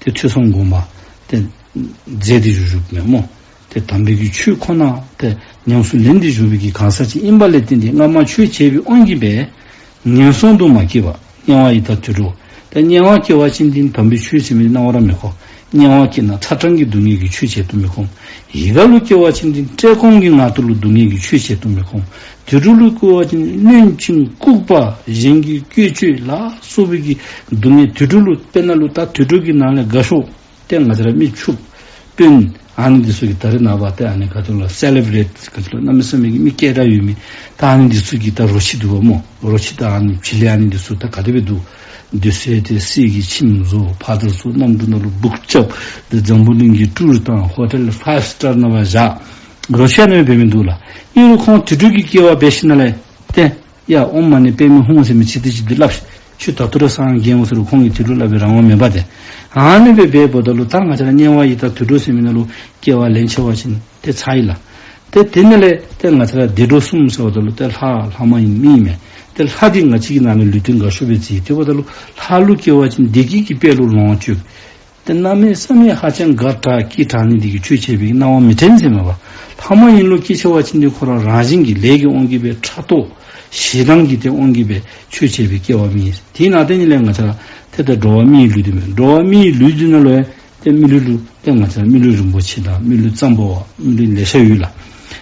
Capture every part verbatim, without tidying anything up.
ཏེ་ཐོས་བསམ་སྒོམ་པ་ཏེ་མཛད་དེ་བཞུགས་བཞུགསཔ་མས་སྨོ། ཏེ་དམ་པའི་གི་ཆོས་ཁོ་ན་ཏེ་ཉམས་སུ་ལེན་ཏེ་བཞུགས་པའི་གི་གང་ཟག་ཅིག་ཨིན་པ་ལས་བརྟེན་ཏེ་སྔ་མ་ཆོས་བྱས་པའི་དབང་གིས་སྦེ་ངན་སོང་དུ་མ་སྐྱེས་པ། དམྱལ་བ་ཡི་དྭགས་དུད་འགྲོ། ཏེ་དམྱལ་བ་སྐྱེ་བ་ཅིན་འདི་དམ་པའི་ཆོས་ཟེར་མི་རྣ་བར་མི་འཁོད། དམྱལ་བ་སྐྱེས་ན་ཚ་གྲང་གི་སྡུག་བསྔལ་གྱི་ཆོས་བྱེད་དུ་མི་ཁོམ། ཡི་དྭགས་ལུ་སྐྱེ་བ་ཅིན་འདི་བཀྲེས་སྐོམ་གྱི་ངང་དུ་ལུ་སྡུག་བསྔལ་གྱི་ཆོས་བྱེད་དུ་མི་ཁོམ། དུད་འགྲོ་ལུ་སྐྱེ་བ་ཅིན་བླུན་ཅིང་ལྐུགས་པ་གཞན་གྱི་བཀོལ་སྤྱོད་ལ་སོགས་པའི་གི་སྡུག་བསྔལ། དུད་འགྲོ་ལུ་དཔེར་ན་ལུ་ད་དུད་འགྲོ་གི་ནང་ལས་དགའ་ཤོས་ཏེ་ང་བཅས་ར་མི་ཕྱུགཔོ་དཔོན་ཨ་ནི་འདི་ཚུ་གིས་ད་རེས་ནངས་པ་ཏེ་ཨ་ནི་ག་ཅི་ལོ་སེ་ལེབ་རི་ཊི་ག་ཅི་ལོ་གནམ་མེད་ས་མེད་ཀྱི་མི་སྐད་གྲགས་ཡོད་མི་ད་ཨ་ནི་འདི་ཚུ་གི་ད་རོ་ཁྱི་འདུག་པ་སྨོ། རོ་ཁྱི་ད་ཨ་ནི་བྱི་ལི་ཨ་ནི་འདི་ཚུ་ད་ག་དེ་སྦེ་འདུག། འདི་ཚུ་ཏེ་གསེར་གྱི་ཁྱིམ་བཟོ། ཕར་དང་ཚུར་གནམ་གྲུ་ནང་ལུ་སྦུག་རྐྱབ། ཏེ་འཛམ་བུ་གླིང་གི་ཊུར་བཏང་། ཧོ་ཊེལ་ཕའིབ་སི་ཊར་ནང་ཕར་བཞག། རོ་ཁྱི་ཨ་ནི་སྦེ་འབད་མི་འདུག་ལགས། ཨིན་རུང་ཁོང་དུད་འགྲོ་གི་སྐྱེ་བ་འབད་ཞིནམ་ལས་ཏེ་ཡ་ཨོཾ་མ་ཎི་པདྨེ་ཧཱུྃ་ཟེར་མི་ཅིག་ཏེ་ཅིག་འདི་སླབ། ཁྱོད་ད་ལྟོ་ར་སངས་རྒྱས་འོང་ཟེར་རུང་ཁོང་གིས་དུད་འགྲོ་སླབ་པའི་རང་དབང་མེད་པ་ཏེ། ཨ་ནི་སྦེ་འབདཝ་ད་ལུ་ད་ང་བཅས་ར་དམྱལ་བ་ཡི་དྭགས་དུད་འགྲོ་ཟེར་མི་ནང་ལུ་སྐྱེ་བ་ལེན་ཆི་བ་ཅིན་ཏེ་ཚར་ཡི་ལགས། ཏེ་དེ་ནང་ལས་ཏེ་ང་བཅས་ར་བདེ་འགྲོ་གསུམ་ཟེརཝ་ད་ལུ་ཏེ་ལྷ་ལྷ་མ་ཡིན་མི་ཨིན་མས། ཏེ་ལྷ་འདི་ང་བཅས་ཀྱི་ནང་ལས་ལུས་རྟེན་དགའ་ཤོས་སྦེ་བརྩི། དེ་འབདཝ་ད་ལུ་ལྷ་ལུ་སྐྱེ་བ་ཅིན་བདེ་སྐྱིད་ཀྱི་དཔལ་ལུ་ལོངས་སྤྱོད། ཏེ་གནམ་མེད་ས་མེད་ཧ་ཅང་དགའ་དྲགས་སྐྱིད་དྲགས་ནི་འདི་གིས་ཆོས་བྱས་པའི་གི་སྣང་བ་མི་དྲན་ཟེར་མས་པ། ལྷ་མ་ཡིན་ལུ་སྐྱེ་ཆི་བ་ཅིན་འདི་ཁོ་ར་རང་བཞིན་གྱི་ལས་ཀྱི་དབང་གིས་སྦེ་ཕྲག་དོག་ཞེ་སྡང་གི་ཏེ་དབང་གིས་སྦེ་ཆོས་བྱས་པའི་སྐྱེ་བ་མི་ཨིན། དེ་ནང་ཏེ་ནི་ལས་ང་བཅས་ར་ཏེ་ད་འགྲོ་བ་མིའི་ལུས་འདི་མས། འགྲོ་བ་མིའི་ལུས་འདི་ནང་ལུ་ཡང་ཏེ་མི་ལུས་ལུ་ཏེ་ང་བཅས་ར་མི་ལུས་རིན་པོ་ཆེ་དང་མི་ལུས་གཙང་པོ་བ་མི་ལུས་ལེ་ཤ་ཡོད་ལགས།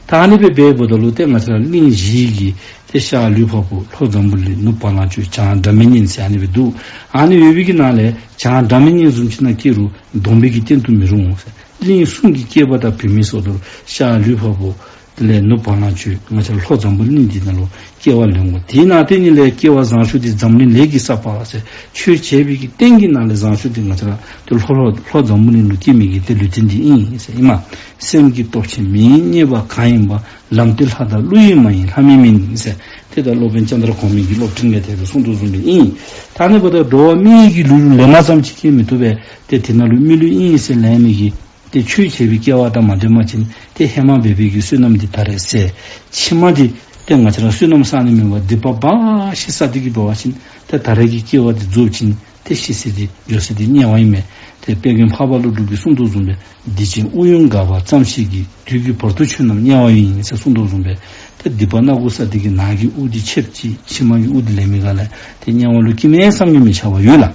ད་ཨ་ནི་སྦེ་འབདཝ་ད་ལུ་ཏེ་ང་བཅས་ར་གླིང་བཞི་གི་ཏེ་ཤར་ལུས་འཕགས་པོ། ལྷོ་འཛམ་བུ་གླིང་། ནུབ་བ་ལང་སྤྱོད། བྱང་སྒྲ་མི་སྙན་ཟེར་ཨ་ནི་སྦེ་འདུག། ཨ་ནི་ཡོད་པའི་གི་ནང་ལས་བྱང་སྒྲ་མི་སྙན་བཟུམ་ཅིག་ནང་སྐྱེ་རུང་སྡོམ་པའི་གི་རྟེན་དུ་མི་རུང་ཟེར། གླིང་གསུམ་གྱི་སྐྱེས་པ་དང་བུད་མེད་ཟེརཝ་ད་ལུ་ཤར་ལུས་འཕགས་པོ། དེ་ལས་ནུབ་བ་ལང་སྤྱོད། ང་བཅས་ར་ལྷོ་འཛམ་བུ་གླིང་འདི་ནང་ལུ་སྐྱེ་བ་ལེན་དགོ། དེ་ནང་ཏེ་ནི་ལས་སྐྱེ་བ་བཟང་ཤོས་འདི་འཛམ་གླིང་ལས་ཀྱིས་བསགས་པ་ཟེར། ཆོས་བྱས་པའི་གི་རྟེན་གྱི་ནང་ལས་བཟང་ཤོས་འདི་ང་བཅས་ར་ཏེ་ལྷོ་ལྷོ་ལྷོ་འཛམ་བུ་གླིང་ལུ་སྐྱེ་མི་གི་ཏེ་ལུས་རྟེན་འདི་ཨིན་ཟེར་ཨིན་མས། སེམས་ཀྱི་སྟོབས་ཆེན་མི་ཡི་རྙེད་པ་གང་ཡིན་པ། ལམ་སྟེ་ལྷ་དང་ཀླུ་ཡིས་མ་ཡིན་ལྷ་མིན་མིན་ཟེར། ཏེ་ད་སློབ་དཔོན་ཙནྡྲ་གོ་མི་གི་སློབ་སྤྲིན་ལས་དེ་སྦེ་གསུངས་དོ་བཟུམ་སྦེ་ཨིན། ད་ཨ་ནི་འབདཝ་ད་འགྲོ་བ་མི་ཡི་གི་ལུས་ལུ་ལེན་པ་ཙམ་ཅིག་གིས་མི་བཏུབ་པས། ཏེ་དེ་ནང་ལུ་མི་ལུས་ཨིན་ཟེར་ལེན་མི་གི་ཏེ་ཆོས་བྱས་པའི་སྐལ་བ་དང་མ་ལྡན་པ་ཅིན་ཏེ་ཧེ་མ་འབད་བའི་གི་བསོད་ནམས་འདི་ད་རེས་ཟད། ཕྱི་མ་འདི་ཏེ་ང་བཅས་ར་བསོད་ནམས་བསག་ནི་མེད་པར་སྡིག་པ་འབའ་ཞིག་བསགས་ཏེ་གི་འབད་བ་ཅིན་ཏེ་ད་རེས་ཀྱི་སྐྱེ་བ་འདི་རྫོགས་ཞིནམ་ཏེ་ཤི་ས་འདི་འགྱོ་ས་འདི་དམྱལ་བ་ཨིན་མས། ཏེ་དཔལ་མགོན་འཕགས་པ་ཀླུ་སྒྲུབ་ཀྱིས་གསུངས་དོ་བཟུམ་སྦེ་སྡིག་ཅན་དབུགས་དབྱུང་དགའ་བ་ཙམ་ཞིག་གིས། དུས་ཀྱི་བར་དུ་ཆོས་རྣམས་དམྱལ་བ་ཡིན་ཟེར་གསུངས་དོ་བཟུམ་སྦེ་ཏེ་སྡིག་པ་སྣ་དགུ་བསགས་ཏེ་གི་ནང་གི་དབུགས་འདི་ཆདཔ་ཅིག་ཕྱི་མ་གི་དབུགས་འདི་ལེན་མི་ག་ལས་ཏེ་དམྱལ་བ་ལུ་སྐྱེ་མི་བསམ་གྱིས་མི་ཁྱབ་པ་ཡོད་ལགས།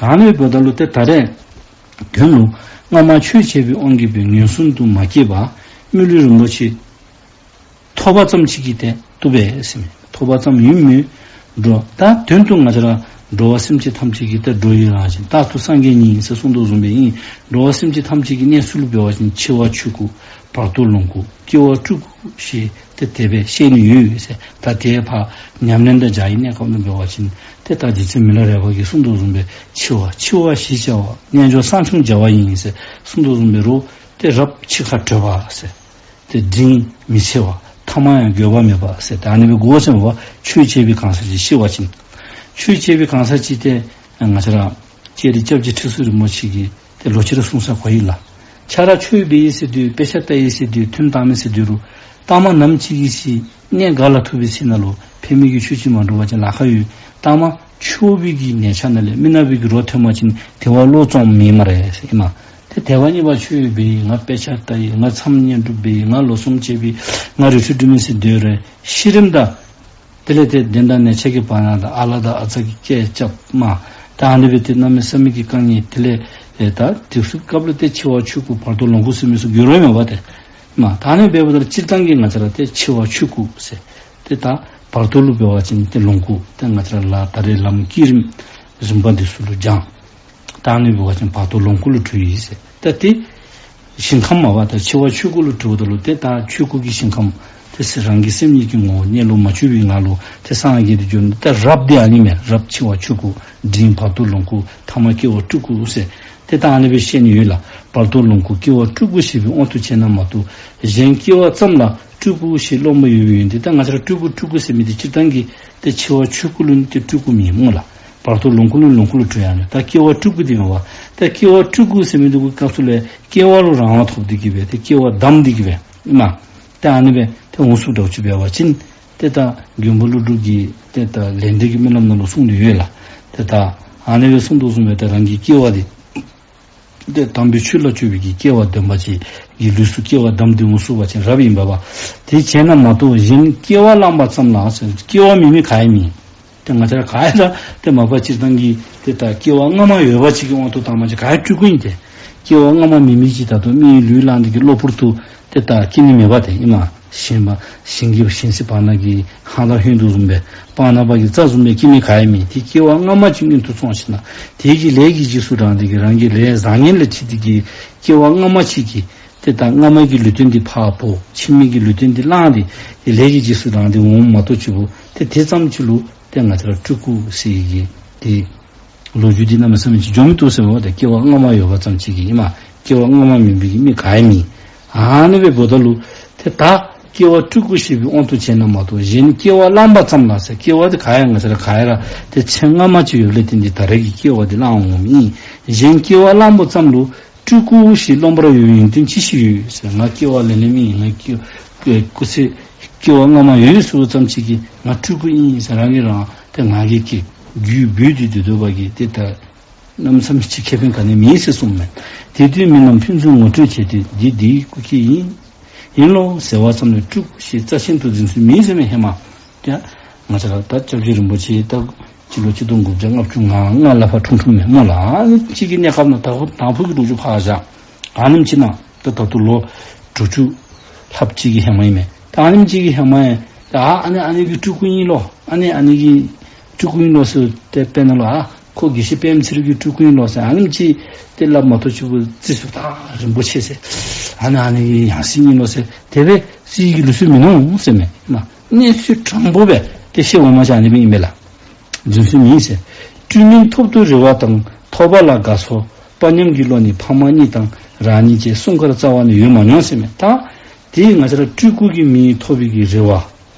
ཨ་ནི་འབདཝ་ད་ལུ་ཏེ་ད་རེས་དོན་ལུ་སྔ་མ་ཆོས་བྱས་པའི་དབང་གིས་སྦེ་ངན་སོང་དུ་མ་སྐྱེས་པ། མི་ལུས་རིན་པོ་ཆེ་ཐོབ་པ་ཙམ་ཅིག་གིས་ཏེ་བཏུབ་པས་ཟེར་མས། ཐོབ་པ་ཙམ་ཡིན་མོད། འགྲོ་ད་དོན་དུ་ང་བཅས་ར་འགྲོ་བ་སེམས་ཅན་ཐམས་ཅད་ཀྱི་ཏེ་འགྲོ་བའི་རང་བཞིན། རྟག་ཏུ་སངས་རྒྱས་ཉིད་ཡིན་ཟེར་གསུངས་དོ་བཟུམ་སྦེ་ཨིན། འགྲོ་བ་སེམས་ཅན་ཐམས་ཅད་ཀྱི་གནས་ཚུལ་ལུ་འབད་བ་ཅིན་འཆི་བ་ཆོས་སྐུ། བར་དོ་ལོངས་སྐུ། སྐྱེ་བ་སྤྲུལ་སྐུ་ཞེས་ཏེ་དེ་སྦེ་བཤད་ནི་ཡོད་ཟེར། ད་དེ་ཕར་ཉམས་ལེན་དང་སྦྱར་བའི་གནས་སྐབས་ནང་འབད་བ་ཅིན་ཏེ་ད་རྗེ་བཙུན་མི་ལ་རས་པ་གིས་གསུངས་དོ་བཟུམ་སྦེ་འཆི་བ་འཆི་བ་ཞེས་བྱ་བ། རྣལ་འབྱོར་སངས་ཆུང་བྱ་བ་ཡིན་ཟེར་གསུངས་དོ་བཟུམ་སྦེ་རོགས་ཏེ་རབ་འཆི་ཁར་བྲོས་པ་ཟེར། ཏེ་འབྲིང་མི་ཚེ་བ། ཐ་མ་ཡང་འགྱོད་པ་མེད་པ་ཟེར། ཏེ་ཨ་ནི་སྦེ་དགོ་ཟེར་མས་པ། ཆོས་བྱས་པའི་གང་ཟག་ཅིག་ཤི་བ་ཅིན། ཆོས་བྱས་པའི་གང་ཟག་ཅིག་ཏེ་ང་བཅས་ར་ལྕགས་རི་སྐྱབས་རྗེ་ཁྲི་ཟུར་རིན་པོ་ཆེ་གིས་ཏེ་ལོག་ཅི་ར་གསུངས་ས་གོ་ཡི་ལགས། ཁྱོད་ར་ཆོས་འབད་ཡི་ཟེར་དུས་དཔེ་ཆ་ལྟ་ཡི་ཟེར་དུས་ཐུན་བཏང་མི་ཟེར་དུས་རུང་ལྟ་མ་ནམ་ཅིག་གི་ཚེ་གནས་ག་ལ་ཐུག་པའི་ཚེ་ན་ལུ་ཕན་མི་གི་ཆོས་ཅིག་མ་འགྲུབ་པ་ཅིན་ལཱ་ཁག་ཡོད། ལྟ་མ་ཆོས་པའི་གི་གནས་ཆ་ནང་ལས་མི་ནག་པའི་གི་རོ་ཐོན་པ་ཅིན་དེ་བ་བློ་བཙོང་མི་སྨ་རེ་ཟེར་ཨིན་མས། ཏེ་དེ་བ་གཉིས་པ་ཆོས་འབད་ཡི། ང་དཔེ་ཆ་ལྟ་ཡི། ང་མཚམས་བསྙེན་སྒྲུབ་འབད་ཡི། ང་ལོ་གསུམ་བྱས་པའི་ང་རི་ཁྲོད་སྒྲིག་མི་ཟེར་སྡོད་རུང་ཤི་རནམ་ད་དེ་ལས་ཏེ་གདན་དང་གནས་ཆེན་གྱི་བར་ན་དང་ཨ་ལ་དང་ཨ་ཙ་གིས་སྐད་རྐྱབ་མས། ད་ཨ་ནི་སྦེ་ཏེ་གནམ་མེད་ས་མེད་ཀྱི་དཀའ་ངལ། དེ་ལས་ཨེ་ད་དེ་ཚུ་སྐབས་ལུ་ཏེ་འཆི་བ་ཆོས་སྐུ་བར་དོ་ལོངས་སྐུ་ཟེར་མི་ཚུ་འགྱུར་བ་མེད་པ་ཏེ་མས། ད་ཨ་ནི་སྦེ་འབདཝ་ད་སྤྱིར་བཏང་གི་ང་བཅས་ར་ཏེ་འཆི་བ་ཆོས་སྐུ་ཟེར། ཏེ་ད་བར་དོ་ལུ་འབད་བ་ཅིན་ཏེ་ལོངས་སྐུ། ཏེ་ང་བཅས་ར་ལ་ད་རེས་ལམ་བསྐྱེད་རིམ་རིམ་པ་འདི་ཚུ་ལུ་སྦྱང་། ད་ཨ་ནི་འབད་བ་ཅིན་བར་དོ་ལོངས་སྐུ་ལུ་གྲུབ་ཡི་ཟེར། ད་ཏེ་ཞིང་ཁམས་མ་པ་ད་འཆི་བ་ཆོས་སྐུ་ལུ་གྲུབ་ད་ལུ་ཏེ་ད་ཆོས་སྐུ་གི་ཞིང་ཁམས་ཏེ་ཟེར་རང་གི་སེམས་ཉིད་ཀྱི་ངོ་བོ་གནས་ལུགས་མ་བཅོས་པའི་ངང་ལུ་ཏེ་སངས་རྒྱས་ཏེ་འགྱོ་ནི། ད་རབ་འདི་ཨ་ནི་མས། རབ་འཆི་བ་ཆོས་སྐུ། འབྲིང་བར་དོ་ལོངས་སྐུ། ཐ་མ་སྐྱེ་བ་སྤྲུལ་སྐུ་ཟེར། ཏེ་ད་ཨ་ནི་སྦེ་བཤད་ནི་ཡོད་ལགས། བར་དོ་ལོངས་སྐུ་སྐྱེ་བ་སྤྲུལ་སྐུ་ཞེས་པའི་དབང་དུ་བྱས་ན་མ་གཏོགས་གཞན་སྐྱེ་བ་ཙམ་ལ་སྤྲུལ་སྐུ་ཞེས་སློབ་མ་ཡོད་པའི་ཡོན་ཏན། ད་ང་བཅས་ར་སྤྲུལ་སྐུ་སྤྲུལ་སྐུ་ཟེར་མི་འདི་སྤྱིར་བཏང་གི་ཏེ་འཆི་བ་ཆོས་སྐུ་ལུ་ནི་ཏེ་སྤྲུལ་སྐུ་མེན་སྨོ་ལགས། བར་དོ་ལོངས་སྐུ་ལུ་ལོངས་སྐུ་ལུ་གྲུབ་ཡར་ནི། ད་སྐྱེ་བ་སྤྲུལ་སྐུ་འདི་མས་པ། ད་སྐྱེ་བ་སྤྲུལ་སྐུ་ཟེར་མི་འདི་གི་སྐབས་སུ་ལས་སྐྱེ་བ་ལུ་རང་དབང་ཐོབ་སྟེ་གི་སྦེ་ཏེ་སྐྱེ་བ་བསྡམས་ཏེ་གི་སྦེ་ཨིན་མས། ད་ཨ་ནི་སྦེ་ཏེ་འོང་ཚུགསཔ་འདྲཝ་ཅིག་འབད་བ་ཅིན་ཏེ་ད་མགོན་པོ་ཀླུ་སྒྲུབ་ཀྱིས་ཏེ་ད་ལེགས་ལྡན་གྱི་སྨོན་ལམ་ནང་ལུ་གསུངས་ཏེ་ཡོད་ལགས། ཏེ་ད་ཨ་ནི་སྦེ་གསུངས་དོ་བཟུམ་སྦེ་ཏེ་རང་གི་སྐྱེ་བ་འདི་ ཏེ་དམ་པའི་ཆོས་ལ་སྤྱོད་པའི་གི་སྐལ་བ་ལྡན་པ་ཅིག་གི་ལུས་སུ་སྐྱེ་བ་བདམས་ཏེ་འོང་ཚུགས་པ་ཅིན་རབ་ཨིན་པས་པ། དེ་བྱས་ན་མ་གཏོགས་གཞན་སྐྱེ་བ་བླངས་པ་ཙམ་ལ་ཟེར་སྐྱེ་བ་མེད་མི་ག་ཡང་མེད། ཏེ་ང་བཅས་ར་ག་ཡང་ར་ཏེ་མ་པ་སྤྱིར་བཏང་གི་ཏེ་ད་སྐྱེ་བ་སྔ་མ་ཡོད་པ་ཅིག་གི་དབང་དུ་བཏང་པ་ཅིན་ག་ཡང་སྤྲུལ་སྐུ་ཨིན་ཏེ། སྐྱེ་བ་སྔ་མ་མེད་མི་ཅིག་ད་ལྟོ་མིའི་ལུས་བླངས་ཏེ་གི་གློ་བུར་དུ་ཏེ་ད་སྐྱེ་ནི་མེད་པ་ཏེ་ཨིན་མས། ཞིང་པ་ཞིང་གི་ཞིང་སྲིད་བར་ན་གི་ཧང་དང་ཧོན་དུ་བཟུམ་སྦེ་སྤང་ནགས་པ་གི་རྩྭ་བཟུམ་སྦེ་སྐྱེ་མི་ག་ཡང་མེད། ཏེ་སྐྱེ་བ་སྔ་མ་ཅིག་སྔོན་དུ་སོང་ཞིནམ་ལས་དེ་གི་ལས་ཀྱི་རྗེས་སུ་འབྲངས་ཏེ་གི་རང་གི་ལས་བཟང་ངན་ལས་འཁྲིད་དེ་གི་སྐྱེ་བ་སྔ་མ་ཅིག་གི་ཏེ་ད་སྔ་མ་གི་ལུས་རྟེན་འདི་ཕར་བོར་ཕྱི་མའི་གི་ལུས་རྟེན་འདི་བླངས་ཏེ་ཏེ་ལས་ཀྱི་རྗེས་སུ་འབྲངས་ཏེ་འོངམ་མ་གཏོགས་ཅིག་པོ་ཏེ་དེ་ཙམ་ཅིག་ལུ་ཏེ་ང་བཅས་ར་སྤྲུལ་སྐུ་ཟེར་གི་ཏེ་ལོ་རྒྱུས་འདི་གནམ་མེད་ས་མེད་ཅིག་འགྱོ་མི་བཏུབ་ཟེར་མས། ཏེ་སྐྱེ་བ་སྔ་མ་ཡོད་པ་ཙམ་ཅིག་གིས་ཨིན་མས། སྐྱེ་བ་སྔ་མ་མེད་པའི་གི་མི་ག་ཡང་མེད། ཨ་ནི་སྦེ་འབདཝ་ད་ལུ་ཏེ་ད་སྐྱེ་བ་སྤྲུལ་སྐུ་ཞེས་པའི་དབང་དུ་བྱས་ན་མ་གཏོགས་གཞན་སྐྱེ་བ་བླངས་པ་ཙམ་ལ་ཟེར་སྐྱེ་བ་འདི་ག་ཡང་ང་བཅས་ར་ག་ཡང་ར་ཏེ་ཚེ་སྔ་མ་ཅིག་ཡོདཔ་ལས་བརྟེན་ཏེ་ད་རེས་ཀྱི་སྐྱེ་བ་འདི་བླངས་འོང་མི་ཨིན། གཞན་སྐྱེ་བ་བླངས་པ་ཙམ་ལུ་སྤྲུལ་སྐུ་ཞེས་སློབ་པར་འོས་པའི་ཡོན་ཏན་ཅི་ཞིག་ཡོད་ཟེར། ང་སྐྱེ་བ་ལེན་ལེནམ་ཨིན། ང་སྐྱེ་སྐུ་ཚེ་སྐྱེ་བ་སྔ་མ་ཡོད་ཟེརཝ་ཙམ་ཅིག་གིས་ང་སྤྲུལ་སྐུ་ཨིན་ཟེར་རང་གིས་རང་ཏེ་ང་རྒྱལ་གྱིས་རྒྱུད་བསྡུས་ཏེ་སྡོད་པ་གིས་ཏེ་ད་གནམ་མེད་ས་མེད་ཅིག་ཁེ་ཕན་ག་ནི་མེད་ཟེར་གསུངསམ་མས། དེ་དུས་མི་རྣམས་ཕན་ཚུན་ངོ་སྤྲོད་བྱས་ཏེ་འདི་འདིའི་སྐུ་སྐྱེ་ཨིན་ཨིན་ལོ་ཟེར་བ་ཙམ་ལས་སྤྲུལ་སྐུ་ཞེས་རྩ་ཆེན་དུ་འཛིན་ཚུལ་མེད་ཟེར་མས་ཧེ་མ། ཏེ་ང་བཅས་ར་ད་སྐྱབས་རྗེ་རིན་པོ་ཆེ་ད་སྤྱི་ལོ་ཆིག་སྟོང་དགུ་བརྒྱ་ལྔ་བཅུ་ང་ལྔ་ལས་ཕར་འཁྲུངས་འཁྲུངསམ་མས་སྨོ་ལགས། ཨ་ནི་ཅིག་གི་གནས་སྐབས་ནང་ད་དང་ཕུ་གི་ལོ་རྒྱུས་ཕར་བཞག། ཨ་ནེམ་ཅིག་ནང་ད་ད་ལྟོ་ལོ་དྲུག་ཅུ་ལྷགཔ་ཅིག་གི་ཧེ་མ་ཨིན་མས། ད་ཨ་ནེམ་ཅིག་གི་ཧེ་མ་ཡང་ད་ཨ་ཨ་ནི་ཨ་ནི་གི་སྤྲུལ་སྐུ་ཨིན་ལོ། ཨ་ནི་ཨ་ནི་གི་སྤྲུལ་སྐུ་ཨིན་ལོ་ཟེར་ཏེ་དཔེར་ན་ལོ་ཨ་ཁོ་དགེ་བཤེས་པདྨ་ཚེ་རིང་གི་སྤྲུལ་སྐུ་ཨིན་ལོ་ཟེར་ཨ་ནེམ་ཅིག་ཏེ་སླབ་མ་གཏོགས་ཅིག་པོ་རྩིས་སུ་ད་རིན་པོ་ཆེ་ཟེར་ཨ་ནི་ཨ་ནི་གི་ཡང་སྲིད་ཨིན་ལོ་ཟེར་དེ་སྦེ་རྩིས་ཀྱི་ལུགས་སྲོལ་མིན་ནུག་ཟེར་མས། མ་གནས་ཚུལ་དྲང་པོ་སྦེ་ཏེ་བཤད་འོང་མ་ཅིག་ཨ་ནི་སྦེ་ཨིན་པས་ལགས། རྫུན་སྲོལ་མེད་ཟེར། སྤྲུལ་མིན་ཐོབ་ཏུ་རེ་བ་དང་། ཐོབ་པ་ལ་དགའ་ཚོར་དཔའ་ཉམས་ཀྱི་བློ་ནི་ཕ་མ་གཉིས་དང་རང་ཉིད་ཅེས་གསུང་མཁར་རྩ་བ་ནས་ཡོད་མ་མྱོང་ཟེར་མས། ད་དེ་ང་བཅས་ར་སྤྲུལ་སྐུ་གི་མིང་ཐོབ་པའི་གི་རེ་བ།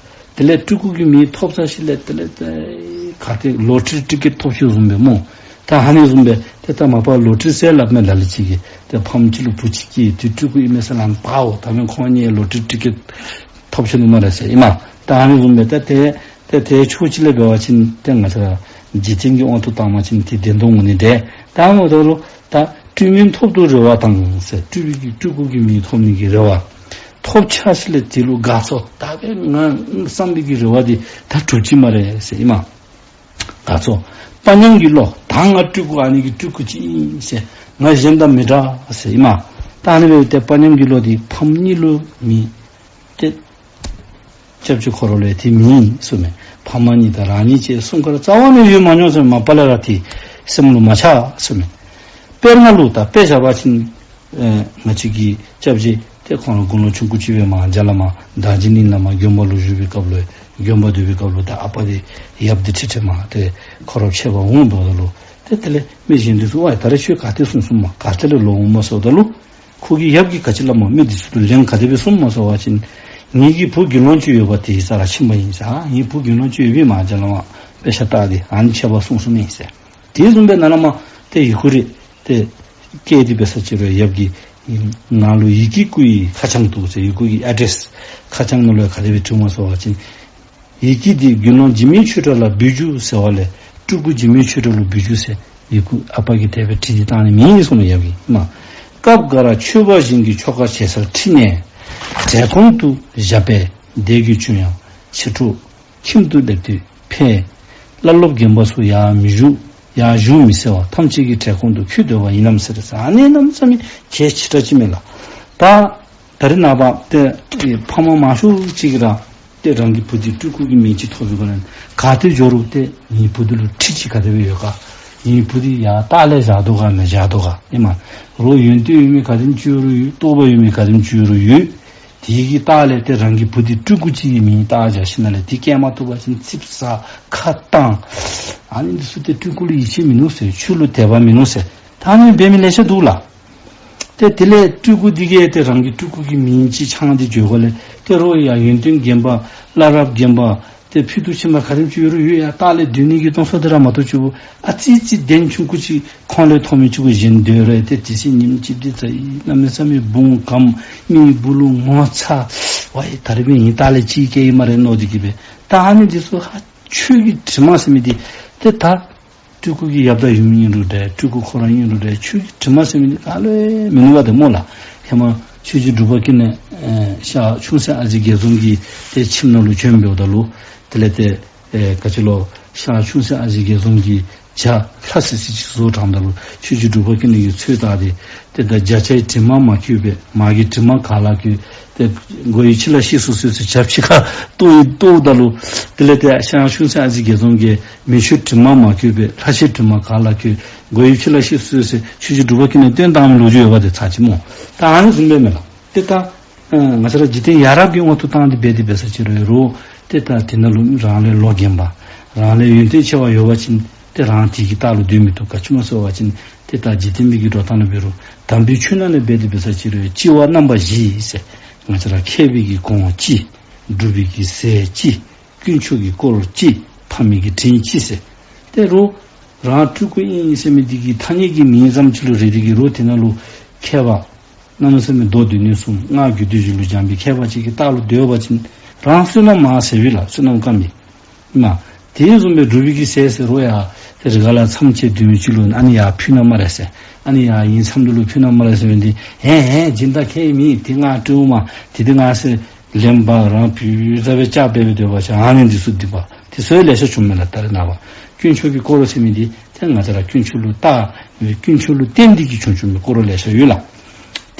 དེ་ལས་སྤྲུལ་སྐུ་གི་མིང་ཐོབ་ཚར་ཞིནམ་ལས་དེ་ལས་ཏེ་ག་ཏེ་ལོ་ཊ་རི་ཊི་ཀེཊ་ཐོབ་ཤོས་བཟུམ་སྦེ་སྨོ། ད་ཨ་ནི་བཟུམ་སྦེ་ཏེ་ད་མ་པ་ལོ་ཊ་རི་ཟེར་སླབ་མས་ལ་ལུ་ཅིག་གིས། ཏེ་ཕམ་ཅིག་ལུ་བུ་ཅིག་སྐྱེས་ཏེ་སྤྲུལ་སྐུ་ཨིན་མས་ཟེར་སླབ་པའོ། ད་མེན་ཁོང་གཉིས་ལོ་ཊ་རི་ཊི་ཀེཊ་ཐོབ་ཤོར་ནུག་སྨ་རེ་ཟེར་ཨིན་མས། ད་ཨ་ནི་བཟུམ་སྦེ་ད་ཏེ་ཏེ་དེ་ཕྱོགས་གཅིག་ལས་འབད་བ་ཅིན་ཏེ་ང་བཅས་ར་འཇིག་རྟེན་གྱི་དབང་དུ་བཏང་བ་ཅིན་ཏེ་བདེན་དོན་ངོས་ནས་འདྲ། ད་འོ་ད་ལུ་ད་སྤྲུལ་མིན་ཐོབ་ཏུ་རེ་བ་དང་ཟེར་སྤྲུལ་པའི་གི་སྤྲུལ་སྐུ་གི་མིང་ཐོབ་ནི་གི་རེ་བ། ཐོབ་ཚར་ཞིནམ་ལས་དེ་ལུ་དགའ་ཚོར་ད་སྦེ་ང་བསམ་པའི་གི་རེ་བ་འདི་ད་གྲུབ་ཅི་སྨ་རེ་ཟེར་ཨིན་མས། དགའ་ཚོར་དཔའ་ཉམས་ཀྱི་བློ་ད་ང་སྤྲུལ་སྐུ་ཨ་ནི་གི་སྤྲུལ་སྐུ་ཅིག་ཨིན་ཟེར་ང་གཞན་དང་མི་འདྲ་ཟེར་ཨིན་མས། ད་ཨ་ནི་སྦེ་ཏེ་དཔའ་ཉམས་ཀྱི་བློ་འདི་ཕམ་གཉིས་ལུ་མི་ཏེ་སྐྱབས་རྗེ་ཁོ་ར་ལུ་ཡང་དེ་མེད་གསུངས་མས། ཕ་མ་གཉིས་དང་རང་ཉིད་ཅེས་གསུང་མཁར་རྩ་བ་ནས་ཡོད་མ་མྱོང་ཟེར་མ་པ་ལས་ར་དེ་སེམས་ལུ་མ་ཆགས་གསུངས་མས། དཔེར་ན་ལུ་ད་དཔེ་བཞག་པ་ཅིན་ཨེ་ང་བཅས་ཀྱི་སྐྱབས་རྗེ་ཏེ་ཁོང་ར་དགུང་ལོ་ཆུང་ཀུ་ཅིག་སྦེ་མར་རྒྱ་ལས་མར་དར་ཇི་གླིང་ལས་མར་དགོན་པ་ལུ་བཞུགས་པའི་སྐབས་ལུ་དགོན་པ་སྡོད་པའི་སྐབས་ལུ་ད་ཨ་པ་འདི་ཡབ་འདི་ཁྲིད་ཁྲིད་མར་ཏེ་ཁོ་ར་ཕྱད་པར་འོངམ་ད་ལུ་ཏེ་དེ་ལས་མི་གཞན་འདི་ཚུ་ཝའི་ད་རེས་ཁྱོད་ག་ཏེ་སོང་སོངམ་མས་ག་ཏེ་ལས་ལོག་འོངམ་མས་ཟེརཝ་ད་ལུ་ཁོ་གི་ཡབ་ཀྱིས་ག་ཅི་སླབ་སྨོ། མི་འདི་ཚུ་ལུ་ལན་ག་དེ་སྦེ་གསུངསམ་མས་ཟེར་བ་ཅིན་ངེ་གི་བུ་དགེ་སློང་ཅིག་ཡོད་པ་དེ་ས་ར་ཕྱིན་པ་ཨིན་ཟེར། ངེ་བུ་དགེ་སློང་ཅིག་ཡོད་པས་མར་རྒྱ་ལས་མར་དཔེ་ཆ་ལྟ་སྟེ་ཨ་ནི་ཕྱད་པར་སོང་སོངམ་ཨིན་ཟེར། དེ་བཟུམ་སྦེ་ནཱ་ལས་མར་ཏེ་ཡི་གུ་རེ་ཏེ་བཀལ་ཏེ་འབད་ས་ཅིག་རུང་ཡབ་ཀྱིས་ནང་ལུ་ཡི་གེ་བརྐོས་ཡི་ཁ་བྱང་དུ་ཟེར་ཡི་གུ་གི་ཨེ་ཌེསི་ཁ་བྱང་ནང་ལུ་ག་དེ་སྦེ་བྲིཝ་སྨོ་ཟེར་བ་ཅིན་ཡི་གེ་འདི་དགེ་སློང་འཇིགས་མེད་ཆོས་གྲགས་ལ་འབུལ་རྒྱུ་ཟེར་བ་ལས་སྤྲུལ་སྐུ་འཇིགས་མེད་ཆོས་གྲགས་ལུ་འབུལ་རྒྱུ་ཟེར་ཡི་གུ་ཨ་པ་གིས་དེ་སྦེ་བྲིས་ཏེ་བཏང་ནི་མེད་གསུངས་ཡབ་ཀྱིས་མ། སྐབས་འགའ་ར་ཆོས་པ་གཞན་གྱི་ཆོ་ག་བྱེད་སར་ཁྲིད་ནས་གྲལ་གོང་དུ་བཞག་པས་བདེ་དགེ་ཆུང་ཡང་ཕྱི་དྲོ་ཁྱིམ་དུ་སླེབས་དུས་ཕར་བླ་སློབ་རྒན་པ་ཚུ་ཡར་མི་བཞུགས་ཡར་བཞུགས་མི་ཟེར་བར་ཐམས་ཅད་ཀྱི་གྲལ་གོང་དུ་འཁོད་སྡོད་པ་ཡིན་ནམ་ཟེར་ཟེར། ཨ་ནི་གནམ་མེད་ས་མེད་གལ་ཆེ་དྲགས་ཅིག་མས་ལགས། ད་ད་རེས་ནངས་པ་ཏེ་ཕ་མ་མང་ཤོས་ཅིག་ར་ཏེ་རང་གི་བུ་འདི་སྤྲུལ་སྐུ་གི་མིང་ཅིག་ཐོབ་པའི་སྒང་ལས་ག་ཏེ་འགྱོ་རུང་ཏེ་ངེའི་བུ་འདི་ལུ་ཁྲིད་ཅིག་ག་དེ་སྦེ་ཡོད་ག། ངེའི་བུ་འདི་ཡར་ལྟག་ལས་བཞག་དོ་ག་མི་བཞག་དོ་ག་ཨིན་མས། རོགས་ཡོན་ཏན་ཡོད་མི་ག་དེམ་ཅིག་ཡོད་རུང་ཡོད། རྟོགས་པ་ཡོད་མི་ག་དེམ་ཅིག་ཡོད་རུང་ཡོད། དེ་གི་ལྟག་ལས་ཏེ་རང་གི་བུ་འདི་སྤྲུལ་སྐུ་ཅིག་གི་མིང་བཏགས་བཞག་ཞིནམ་ལས་དེ་སྐྱེལ་མ་ཐུབ་པ་ཅིན་ཙིགཔ་ཟ་ཁ་བཏང་། ཨ་ནི་འདི་ཚུ་ཏེ་སྤྲུལ་སྐུ་ལུ་ཡིད་ཆེས་མིན་ནུག་ཟེར། ཆོས་ལུ་དད་པ་མིན་ནུག་ཟེར། ད་ཨ་ནི་འབད་མི་ལེ་ཤ་འདུག་ལགས། ཏེ་དེ་ལས་སྤྲུལ་སྐུ་འདི་གིས་ཏེ་རང་གི་སྤྲུལ་སྐུ་གི་མིང་ཅིག་འཆང་སྟེ་འགྱོ་དགོཔ་ལས་ཏེ་རོགས་ཡར་ཡོན་ཏན་རྒན་པ་བླ་རབས་རྒན་པ་ཏེ་ཕུལ་དུ་ཕྱིན་པ་ག་དེམ་ཅིག་ཡོད་རུང་ཡོད། ཡར་ལྟག་ལས་སྡོད་ནི་གི་གཏོང་ཕོད་དེ་ར་མ་གཏོགས་ཅིག་པོ་ཨ་ཙི་ཙི་གདན་ཆུང་ཀུ་ཅིག་ཁོང་ལས་མཐོ་མི་ཅིག་གུ་བཞེངས་སྡོད་རུང་ཏེ་དེ་ཚེ་ཉིནམ་གཅིག་འདི་ཚེ་ཡི་གནམ་མེད་ས་མེད་བུང་གམ་མི་བུ་ལུ་ངོ་ཚ་བ་ཡི་ད་རེས་འབད་ཡི་ལྟག་ལས་ཅིག་སྐྱེལ་ཡི་སྨ་རེ་མནོ་སྟེ་གི་སྦེ། ད་ཨ་ནི་འདི་ཚུ་ཧ་ཆོས་ཀྱི་དྲི་མ་ཟེར་མི་འདི་ཏེ་ད་ སྤྲུལ་སྐུ་གི་ཡབ་དང་ཡུམ་ཨིན་རུང་འདྲ། སྤྲུལ་སྐུ་ཁོ་ར་ཨིན་རུང་འདྲ། ཆོས་ཀྱི་དྲི་མ་ཟེར་མི་འདི་ག་ལུ་ཡང་མིན་འདུག་པ་ཏེ་སྨོ་ལགས། ཧེ་མ་ཆོས་རྗེ་འབྲུག་པ་ཀུན་ལེགས་ཨེ་ཤར་ཁྱུང་སེང་ཨ་ཙི་རྒྱལ་འཛོམས་ཀྱི་ཏེ་ཁྱིམ་ནང་ལུ་བྱོན་འབདཝ་ད་ལུ་དེ་ལས་ཏེ་ཨེ་ག་ཅི་ལོ་ཤར་ཁྱུང་སེང་ཨ་ཙི་རྒྱལ་འཛོམས་ཀྱི་ཇ་ལྷ་སི་སི་ཅིག་བཟོ་དྲངམ་ད་ལུ་ཆོས་རྗེ་འབྲུག་པ་ཀུན་ལེགས་ཀྱིས་ཚོད་བལྟ་སྟེ་ཏེ་ད་བརྒྱ་ཆའི་དྲི་མ་མ་གོས་པས། མ་གི་དྲི་མ་ག་ལ་གོས། ཏེ་མགོ་ཡི་ཕྱི་ལ་གཤེགས་སུ་གསོལ་ཟེར་ཇ་ཕྱི་ཁར་གཏོར་གཏོརཝ་ད་ལུ་དེ་ལས་ཏེ་ཤར་ཁྱུང་སེང་ཨ་ཙི་རྒྱལ་འཛོམས་ཀྱིས་མི་ཆོས་དྲི་མ་མ་གོས་པས། ལྷ་ཆོས་དྲི་མ་ག་ལ་གོས། མགོ་ཡི་ཕྱི་ལ་གཤེགས་སུ་གསོལ་ཟེར་ཆོས་རྗེ་འབྲུག་པ་ཀུན་ལེགས་བཏོན་བཏང་མི་ལོ་རྒྱུས་ཡོདཔ་ཏེ་ཚར་གཅིག་སྨོ། ད་ཨ་ནི་བཟུམ་སྦེ་མས་ལགས། ཏེ་ད་ཨ་ང་བཅས་ར་འཇིག་རྟེན་ཡ་རབས་ཀྱི་དབང་དུ་བཏང་སྟེ་འབད་དེ་འབད་ས་ཅིག་རུང་ཏེ་ད་དེ་ནང་ལུ་རང་ལས་ལོ་རྒན་པ་རང་ལས་ཡོན་ཏན་ཆེ་བ་ཡོད་པ་ཅིན་ཏེ་རང་དེ་གི་ལྟག་ལུ་སྡོད་མི་བཏུབ། ག་ཅི་སྨོ་ཟེར་བ་ཅིན་ཏེ་ད་འཇིག་རྟེན་པའི་གི་འགྲོ་སྟངས་ལུ་འབད་རུང་དམ་པའི་ཆོས་ནང་ལས་འབད་དེ་འབད་ས་ཅིག་རུང་སྤྱི་བོ་རྣམ་པ་བཞི་ཟེར། ང་བཅས་ར་མཁས་པའི་གི་གོང་གཅིག། སྒྲུབ་པའི་གི་ཟས་གཅིག། དཀོན་མཆོག་གི་དཀོར་གཅིག། ཕ་མའི་གི་དྲིན་གཅིག་ཟེར། ཏེ་རུང་རང་སྤྲུལ་སྐུ་ཨིན་ཟེར་མི་འདི་གི་ཐ་སྙད་ཀྱི་མིང་ཙམ་ཅིག་ལུ་རེ་དེ་གིས་རུང་དེ་ནང་ལུ་མཁས་པ་གནམ་མེད་ས་མེད་མདོ་སྡེ་སྣོད་གསུམ་སྔགས་རྒྱུད་སྡེ་བཞི་ལུ་སྦྱངས་པའི་མཁས་པ་ཅིག་གི་ལྟག་ལུ་སྡོད་པ་ཅིན་རང་བསོད་ནམས་མང་ཟེར་བས་ལགས། བསོད་ནམས་དཀར་མི་ཨིན་མས། དེ་བཟུམ་སྦེ་སྒྲུབ་པའི་གི་ཟས་ཟེར་རུང་ཡང་ཏེ་རི་ཁ་ལས་མཚམས་བཅད་སྡོད་མི་ཅིག་ལུ་ཨ་ནི་ཡར་ཕུལ་ན་སྨ་རེ་ཟེར། ཨ་ནི་ཡར་ཡིན་མཚམས་འདི་ལུ་ཕུལ་ན་སྨ་རེ་ཟེར་བས་འདི་ཧེ་ཧེ་སྦྱིན་བདག་ཁྱད་མེད། དེ་ང་སྤྲོད་མ་དེ་དེ་ང་ཟེར་ལེན་པ་རང་ཕུལ་ཟེར་སྦེ་བཅག་སྦེ་སྡོད་པ་ཅིན་ཨ་ནི་འདི་ཚུ་སྡིག་པ་དེ་ཚུ་ལེ་ཤ་བྱུངམ་མས་ལགས། ད་རེས་ནངས་པ་དཀོན་མཆོག་གི་དཀོར་ཟེར་མི་འདི་ཏེ་ང་བཅས་ར་དཀོན་མཆོག་ལུ་བཏགས་དཀོན་མཆོག་ལུ་བརྟེན་ཏེ་གིས་བྱུང་བྱུངམ་མས། དཀོར་ལེ་ཤ་ཡོད་ལགས།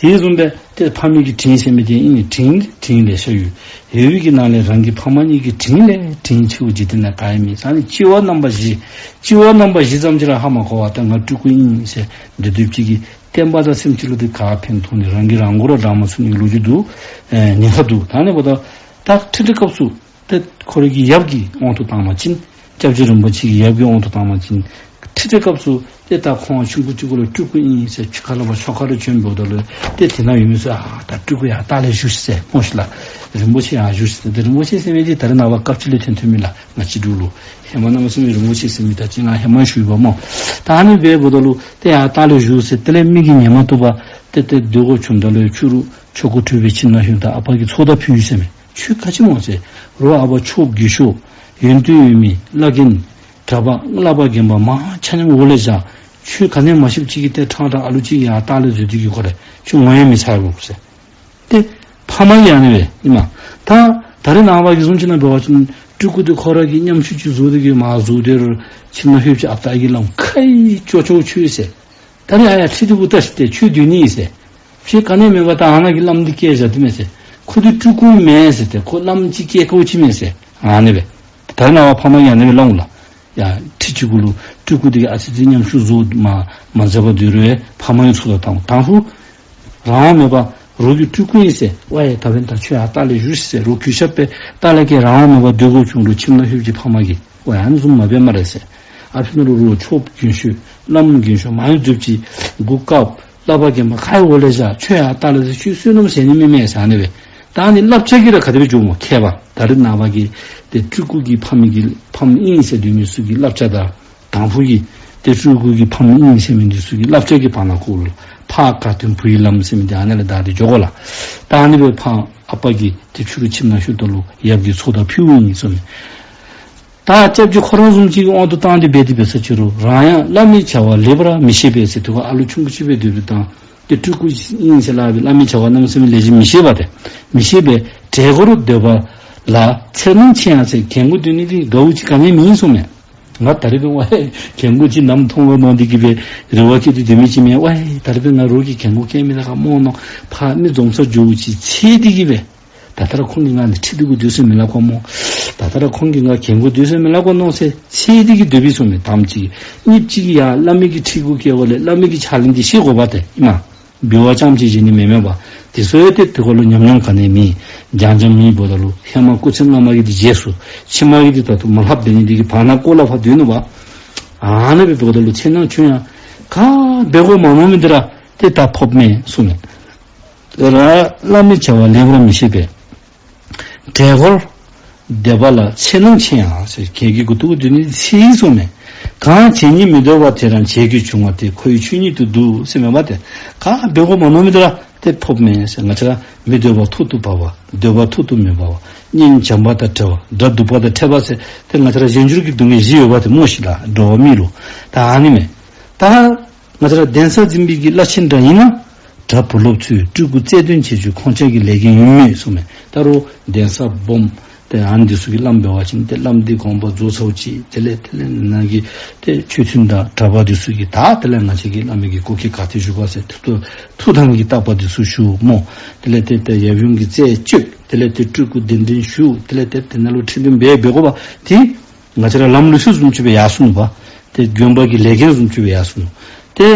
དེ་བཟུམ་སྦེ་ཏེ་ཕ་མའི་གི་དྲིན་ཟེར་མི་འདི་ཨིན། དྲིན་དྲིན་ལེ་ཤ་ཡོད། ཡོད་པའི་གི་ནང་ལས་རང་གི་ཕ་མ་གཉིས་ཀྱི་དྲིན་ལས་དྲིན་ཆེ་བ་འཇིག་རྟེན་ན་ག་ཡང་མེད། ཨ་ནི་སྤྱི་བོ་རྣམ་པ་བཞི། སྤྱི་བོ་རྣམ་པ་བཞི་ཙམ་ཅིག་ར་ཧ་མ་གོ་བར་ད་ང་སྤྲུལ་སྐུ་ཨིན་ཟེར་སྡོད་སྡོདཔ་ཅིག་གིས་བསྟན་པ་དང་སེམས་ཅན་ལུ་འདི་ག་ཕན་ཐོགས་ནི། རང་གིས་རང་མགོ་ར་དྲང་མ་ཚུགས་ནི་ལོ་རྒྱུས་འདུག། ཨེ་ཉེན་ཁ་འདུག། ད་ཨ་ནི་འབདཝ་ད་ད་ཁྲིད་ཁྲིད་སྐབས་སུ་ཏེ་ཁོ་རའི་གི་ཡབ་ཀྱི་དབང་དུ་བཏང་བ་ཅིན་སྐྱབས་རྗེ་རིན་པོ་ཆེ་གི་ཡབ་ཀྱི་དབང་དུ་བཏང་བ་ཅིན་ཁྲིད་ཁྲིད་སྐབས་སུ་ཏེ་ད་ཁོང་ཆུང་ཀུ་ཅིག་གུ་ལུ་སྤྲུལ་སྐུ་ཨིན་ཟེར་ཆུ་ཁ་ལས་ཕར་ཆུ་ཁ་ལུ་བྱོན་འབདཝ་ད་ལུ་ཏེ་དེ་ནང་ཡོད་མི་ཚུ་ཨ་ད་སྤྲུལ་སྐུ་ཡར་ལྟག་ལས་བཞུགས་ཤིག་ཟེར་སྨོ་ཤིག་ལགས། རིན་པོ་ཆེ་ཡར་བཞུགས་ཤིག་ཟེར། ཏེ་རིན་པོ་ཆེ་ཟེར་མི་འདི་ད་རེས་ནངས་པ་སྐབས་ཅིག་ལས་ཐོན་ཐོནམ་མས་ལགས། ང་བཅས་འབྲུག་ལུ་ཧེ་མ་གནམ་མེད་ས་མེད་རིན་པོ་ཆེ་ཟེར་མི་ད་ཅི་ང་ཧེ་མ་ཞུ་ཡི་པ་སྨོ། ད་ཨ་ནི་སྦེ་འབདཝ་ད་ལུ་ཏེ་ཡར་ལྟག་ལས་བཞུགས་ཟེར། དེ་ལས་མི་གིས་ཉན་མ་བཏུབ་པར་ཏེ་ཏེ་སྡོད་དགོཔ་བྱུངམ་ད་ལུ་ཕྱི་རུ་ཆོ་ག་གྲུབ་པའི་ཁྱིམ་ནང་ལྷོདཔ་ད་ཨ་པ་གིས་ཚོགས་བརྡ་ཕུལ་ཡི་ཟེར་མས། ཁྱོད་ག་ཅི་སྨོ་ཟེར། རོགས་ཨ་པ་ཆོསཔ་རྒས་ཤོས་ཡོན་ཏན་ཡོད་མི་བླ་རྒན་གྲྭ་པ་བསླབ་པ་རྒན་པ་མང་ཆ་མཉམ་འོག་ལས་བཞག། ཁྱོད་ག་ནི་མ་ཤེསཔ་ཅིག་གིས་ཏེ་ཁྲང་ཁྲང་ཨ་ལུ་ཅིག་ཡར་ལྟག་ལས་འཛུལ་ཏེ་གིས་ཁོ་ར་ཁྱོད་ངོ་ཡང་མི་ཚ་བས་ཟེར། ཏེ་ཕ་མ་གིས་ཨ་ནི་སྦེ་ཨིན་མས། ད་ད་རེས་ནངས་པ་གི་བཟུམ་ཅིག་ནང་འབད་བ་ཅིན་སྤྲུལ་སྐུ་འདི་ཁོ་ར་གིས་ཉམས་ཞིབ་ཅིག་བཟོ་སྟེ་གིས་མར་བཟོ་སྟེ་ར་ཁྱིམ་ནང་ལྷོདཔ་ཅིག་ཨ་པ་གིས་སླབ། ཁ་ཡི་ཅོག་ཅོག་ཁྱོད་ཟེར། ད་རེས་ཨ་ཡར་ཁྲིད་དེ་གུ་ལྟ་ཤིག་ཏེ་ཁྱོད་སྡོད་ནི་ཨིན་ཟེར། ཁྱོད་ག་ནི་མེད་པར་ད་ཨ་ནཱ་གི་བླམ་འདི་བསྐྱལ་བཞག་སྟེ་མས་ཟེར། ཁོ་འདི་སྤྲུལ་སྐུ་མེན་ཟེར། ཏེ་ཁོ་བླམ་ཅིག་བསྐྱལ་དགོཔ་ཅིག་མས་ཟེར། ཨ་ནི་སྦེ་ད་རེས་ནངས་པ་ཕ་མ་གིས་ཨ་ནི་སྦེ་སླབ་འོང་ལགས། ཡར་ཁྲིད་ཅིག་གུ་ལུ་སྤྲུལ་སྐུ་འདི་གིས་ཨ་ཙི་ཙི་ཉམས་ཞིབ་བཟོ་མ་མ་མཛད་པར་སྡོད་རུང་ཕ་མ་གིས་ཚོགས་བརྡ་བཏང་། དང་ཕུ་རང་དབང་མེད་པར་རོགས་ཀྱིས་སྤྲུལ་སྐུ་ཨིན་ཟེར། ཝའེ་ད་འབདན་ད་ཁྱོད་ཡར་ལྟག་ལས་བཞུགས་ཤིག་ཟེར། རོགས་གུས་ཞབས་སྦེ་ལྟག་ལས་བསྐྱལ་རང་དབང་མེད་པར་སྡོད་དགོཔ་བྱུང་རུང་ཁྱིམ་ནང་ལྷོདཔ་ཅིག་ཕ་མ་གིས་ཝའེ་ཨ་ནི་བཟུམ་མ་འབད་སྨ་རེ་ཟེར། ཨ་ཕི་ནང་ལུ་རོགས་ཆོསཔ་རྒན་ཤོས་བླམ་རྒན་ཤོས་མང་ཡང་འཛུལཝ་ཅིག་གུ་བཀབ། བསླབ་པ་རྒན་པ་ག་ཡི་འོག་ལས་བཞག། ཁྱོད་ཡར་ལྟག་ལས་ཟེར། ཁྱོད་བསོད་ནམས་ཟད་ནི་མས་མས་ཟེར་ཨ་ནི་སྦེ། ད་ཨ་ནི་བསླབ་བྱ་གིས་ར་ག་དེ་སྦེ་འགྱོཝ་སྨོ། མཁས་པ་ད་རེས་ནངས་པ་གི་ཏེ་སྤྲུལ་སྐུ་གི་ཕ་མ་གི་ཕམ་ཨིན་ཟེར་སྡོད་མི་ཚུ་གི་བསླབ་བྱ་དང་དང་ཕུ་གི་ཏེ་སྤྲུལ་སྐུ་གི་ཕམ་ཨིན་ཟེར་མི་འདི་ཚུ་གི་བསླབ་བྱ་གི་བར་ན་ཁོ་ལུ་ཕ་དགའ་སྟོན་བུ་ཡི་ལམ་ཟེར་མི་འདི་ཨ་ནཱ་ལས་བདའ་སྟེ་འགྱོ་དགོ་ལགས། ད་ཨ་ནི་སྦེ་ཕར་ཨ་པ་གིས་ཏེ་ཕྱི་རུ་ཁྱིམ་ནང་ལྷོདཔ་ད་ལུ་ཡབ་ཀྱིས་ཚོགས་བརྡ་ཕུལཝ་ཨིན་ཟེར་མས། ད་སྐྱབས་རྗེ་ཁོ་ར་བཟུམ་ཅིག་གི་དབང་དུ་བཏང་སྟེ་འབད་དེ་འབད་ས་ཅིག་རུང་རང་ཡང་བླ་མའི་བྱ་བ་ལེགས་པར་མི་ཤེས་པས་ཟེར། དེ་ཁར་ཨ་ལུ་ཆུང་ཀུ་ཅིག་སྦེ་སྡོདཔ་ད་ཏེ་སྤྲུལ་སྐུ་ཨིན་ཟེར་སླབ་སྦེ་བླ་མའི་བྱ་བ་གནམ་མེད་ས་མེད་ལེགས་ཤོམ་མི་ཤེས་པས་ཏེ། མི་ཤེས་པས་གྲལ་མགོར་སྡོད་པ་ལ་འཚེར་སྣང་ཆེ་ཡང་ཟེར། གྲལ་མགོ་སྡོད་ནི་འདི་དགའཝ་ཅིག་ག་ནི་ཡང་མེད་གསུངམ་མས། ང་ད་རེས་འབདན་ཝའེ་གྲལ་མགོ་ཅིག་ནམ་མཐོང་ག་མནོ་སྟེ་གིས་སྦེ་རེ་བ་བསྐྱེད་དེ་སྡོད་མི་ཅིག་མེན། ཝའེ་ད་རེས་འབདན་ང་རོགས་ཀྱིས་གྲལ་མགོ་བཀལ་མི་ལགས་ག་སྨོ་མནོ། ཕར་མི་འཛོམས་ས་འགྱོཝ་ཅིག་འཚེར་ཏེ་གིས་སྦེ། ད་ལྟོ་ར་ཁོང་གིས་ང་འདི་ཁྲིད་དེ་གུ་སྡོད་ཟེར་མི་སླབ་ག་སྨོ། ད་ལྟོ་ར་ཁོང་གིས་ང་གྲལ་མགོ་སྡོད་ཟེར་མི་སླབ་ག་མནོ་ཟེར་འཚེར་ཏེ་གིས་སྡོདཔ་ཨིན་གསུངམ་མས། དང་པ་ཅིག། གཉིས་པ་ཅིག་ཡར་བླ་མའི་གི་ཁྲི་གུ་བཀལ་བ་ལས་བླ་མའི་གི་ཕྱག་ལེན་འདི་ཤེས་དགོ་པས་ཏེ་ཨིན་མས། འབུལ་བ་རྐྱངམ་ཅིག་བྱིན་ནི་མེན་པར་དེ་ཚུ་ཡང་ཏེ་དེ་ཁར་ལུ་ཉམས་མྱོང་ག་ནི་ཡང་མེད། སྦྱང་སྦྱང་མེདཔ་ད་ལུ་ཧེ་མ་སྐུ་ཚེ་སྔ་མ་གི་འདི་རྗེས་སུ་ཕྱི་མ་གི་འདི་ད་ལྟོ་མ་ལྷབ་སྡོད་ནི་འདི་གིས་བར་ན་ཀོ་ལ་ཕར་སྡོད་ནུག་པ། ཨ་ནི་སྦེ་འབདཝ་ད་ལུ་འཚེར་སྣང་ཆུང་ཡང་ག་འབད་དགོ་མ་མནོ་མི་འདི་ར་ཏེ་ད་ཕོགཔ་མས་གསུངམ་མས། ར་བླ་མའི་བྱ་བ་ལེགས་པར་མི་ཤེས་པས། གྲལ་མགོར་སྡོད་པ་ལ་འཚེར་སྣང་ཆེ་ཡང་ཟེར། གྲལ་གྱི་མགུ་ཏོ་གུ་སྡོད་ནི་འཚེར་གསུངམ་མས། གང་བྱེད་སྙིང་མི་འདོད་པ་དེ་རང་བྱེད་ཀྱི་འབྱུང་བ་སྟེ། ཁོ་ཡི་ཆོས་ཉིད་དུ་འདུག་ཟེར་མས་པ་ཏེ། ག་འབད་དགོ་མ་མནོ་མི་འདི་ར་ ཏེ་ཕོགཔ་མས་ཟེར། ང་བཅས་ར་མི་འདོད་པ་ཐོག་ཏུ་བབས་པ། འདོད་པ་ཐོག་ཏུ་མི་བབས་པ། གཉེན་བྱམས་པ་དང་བྲལ་བ། དགྲ་གདུག་པ་དང་ཕྲད་པ་ཟེར། ཏེ་ང་བཅས་ར་གཞན་འགྱུར་གྱི་སྡུག་བསྔལ་བཞི་ཡོད་པ་དེ་སྨོ་ཤིག་ལགས། འགྲོ་བ་མི་ལུ། ད་ཨ་ནི་མས། ད་ང་བཅས་ར་གདན་ས་འཛིན་པའི་གི་བླ་ཆེན་འདྲ་ཨིན་ན། གྲྭ་བུ་སློབ་ཚུ་སྤྲུལ་སྐུ་རྩལ་འདོན་བྱེད་རྒྱུ་ཁོང་ཅག་གི་ལས་འགན་ཨིན་མས་གསུངམ་མས། ད་རུང་གདན་ས་སྦོམ་ཏེ་ཨ་ནི་འདི་ཚུ་གིས་སླབ་འབད་བ་ཅིན་ཏེ་བླམ་འདི་དགོངས་པ་རྫོགས་ཚརཝ་ཅིག་དེ་ལས་དེ་ལས་ནཱ་གི་ཏེ་ཆོས་མཐུན་དང་གྲྭ་པ་འདི་ཚུ་གིས་ད་དེ་ལས་ང་བཅས་ཀྱི་བླ་མའི་གི་སྐུ་སྐྱེ་ག་ཏེ་བཞུགས་པ་ཟེར་ཏེ་ཐུགས་ཐུགས་དམ་གྱི་བརྟག་པ་འདི་ཚུ་ཞུ་སྨོ། དེ་ལས་ཏེ་ཏེ་ཡབ་ཡུམ་གྱི་རྩལ་བཅོས། དེ་ལས་ཏེ་སྤྲུལ་སྐུ་གདན་འདྲེན་ཞུ། དེ་ལས་ཏེ་དེ་ནང་ལུ་ཁྲི་འདོན་འབད་འབད་དགོ་པ་དེ་ང་བཅས་ར་ལམ་ལུགས་སྲོལ་བཟུམ་ཅིག་སྦེ་ཡར་སོང་ནུག་པ། ཏེ་དགོན་པ་གི་ལས་འགན་བཟུམ་ཅིག་སྦེ་ཡར་སོང་ནུག། ཏེ་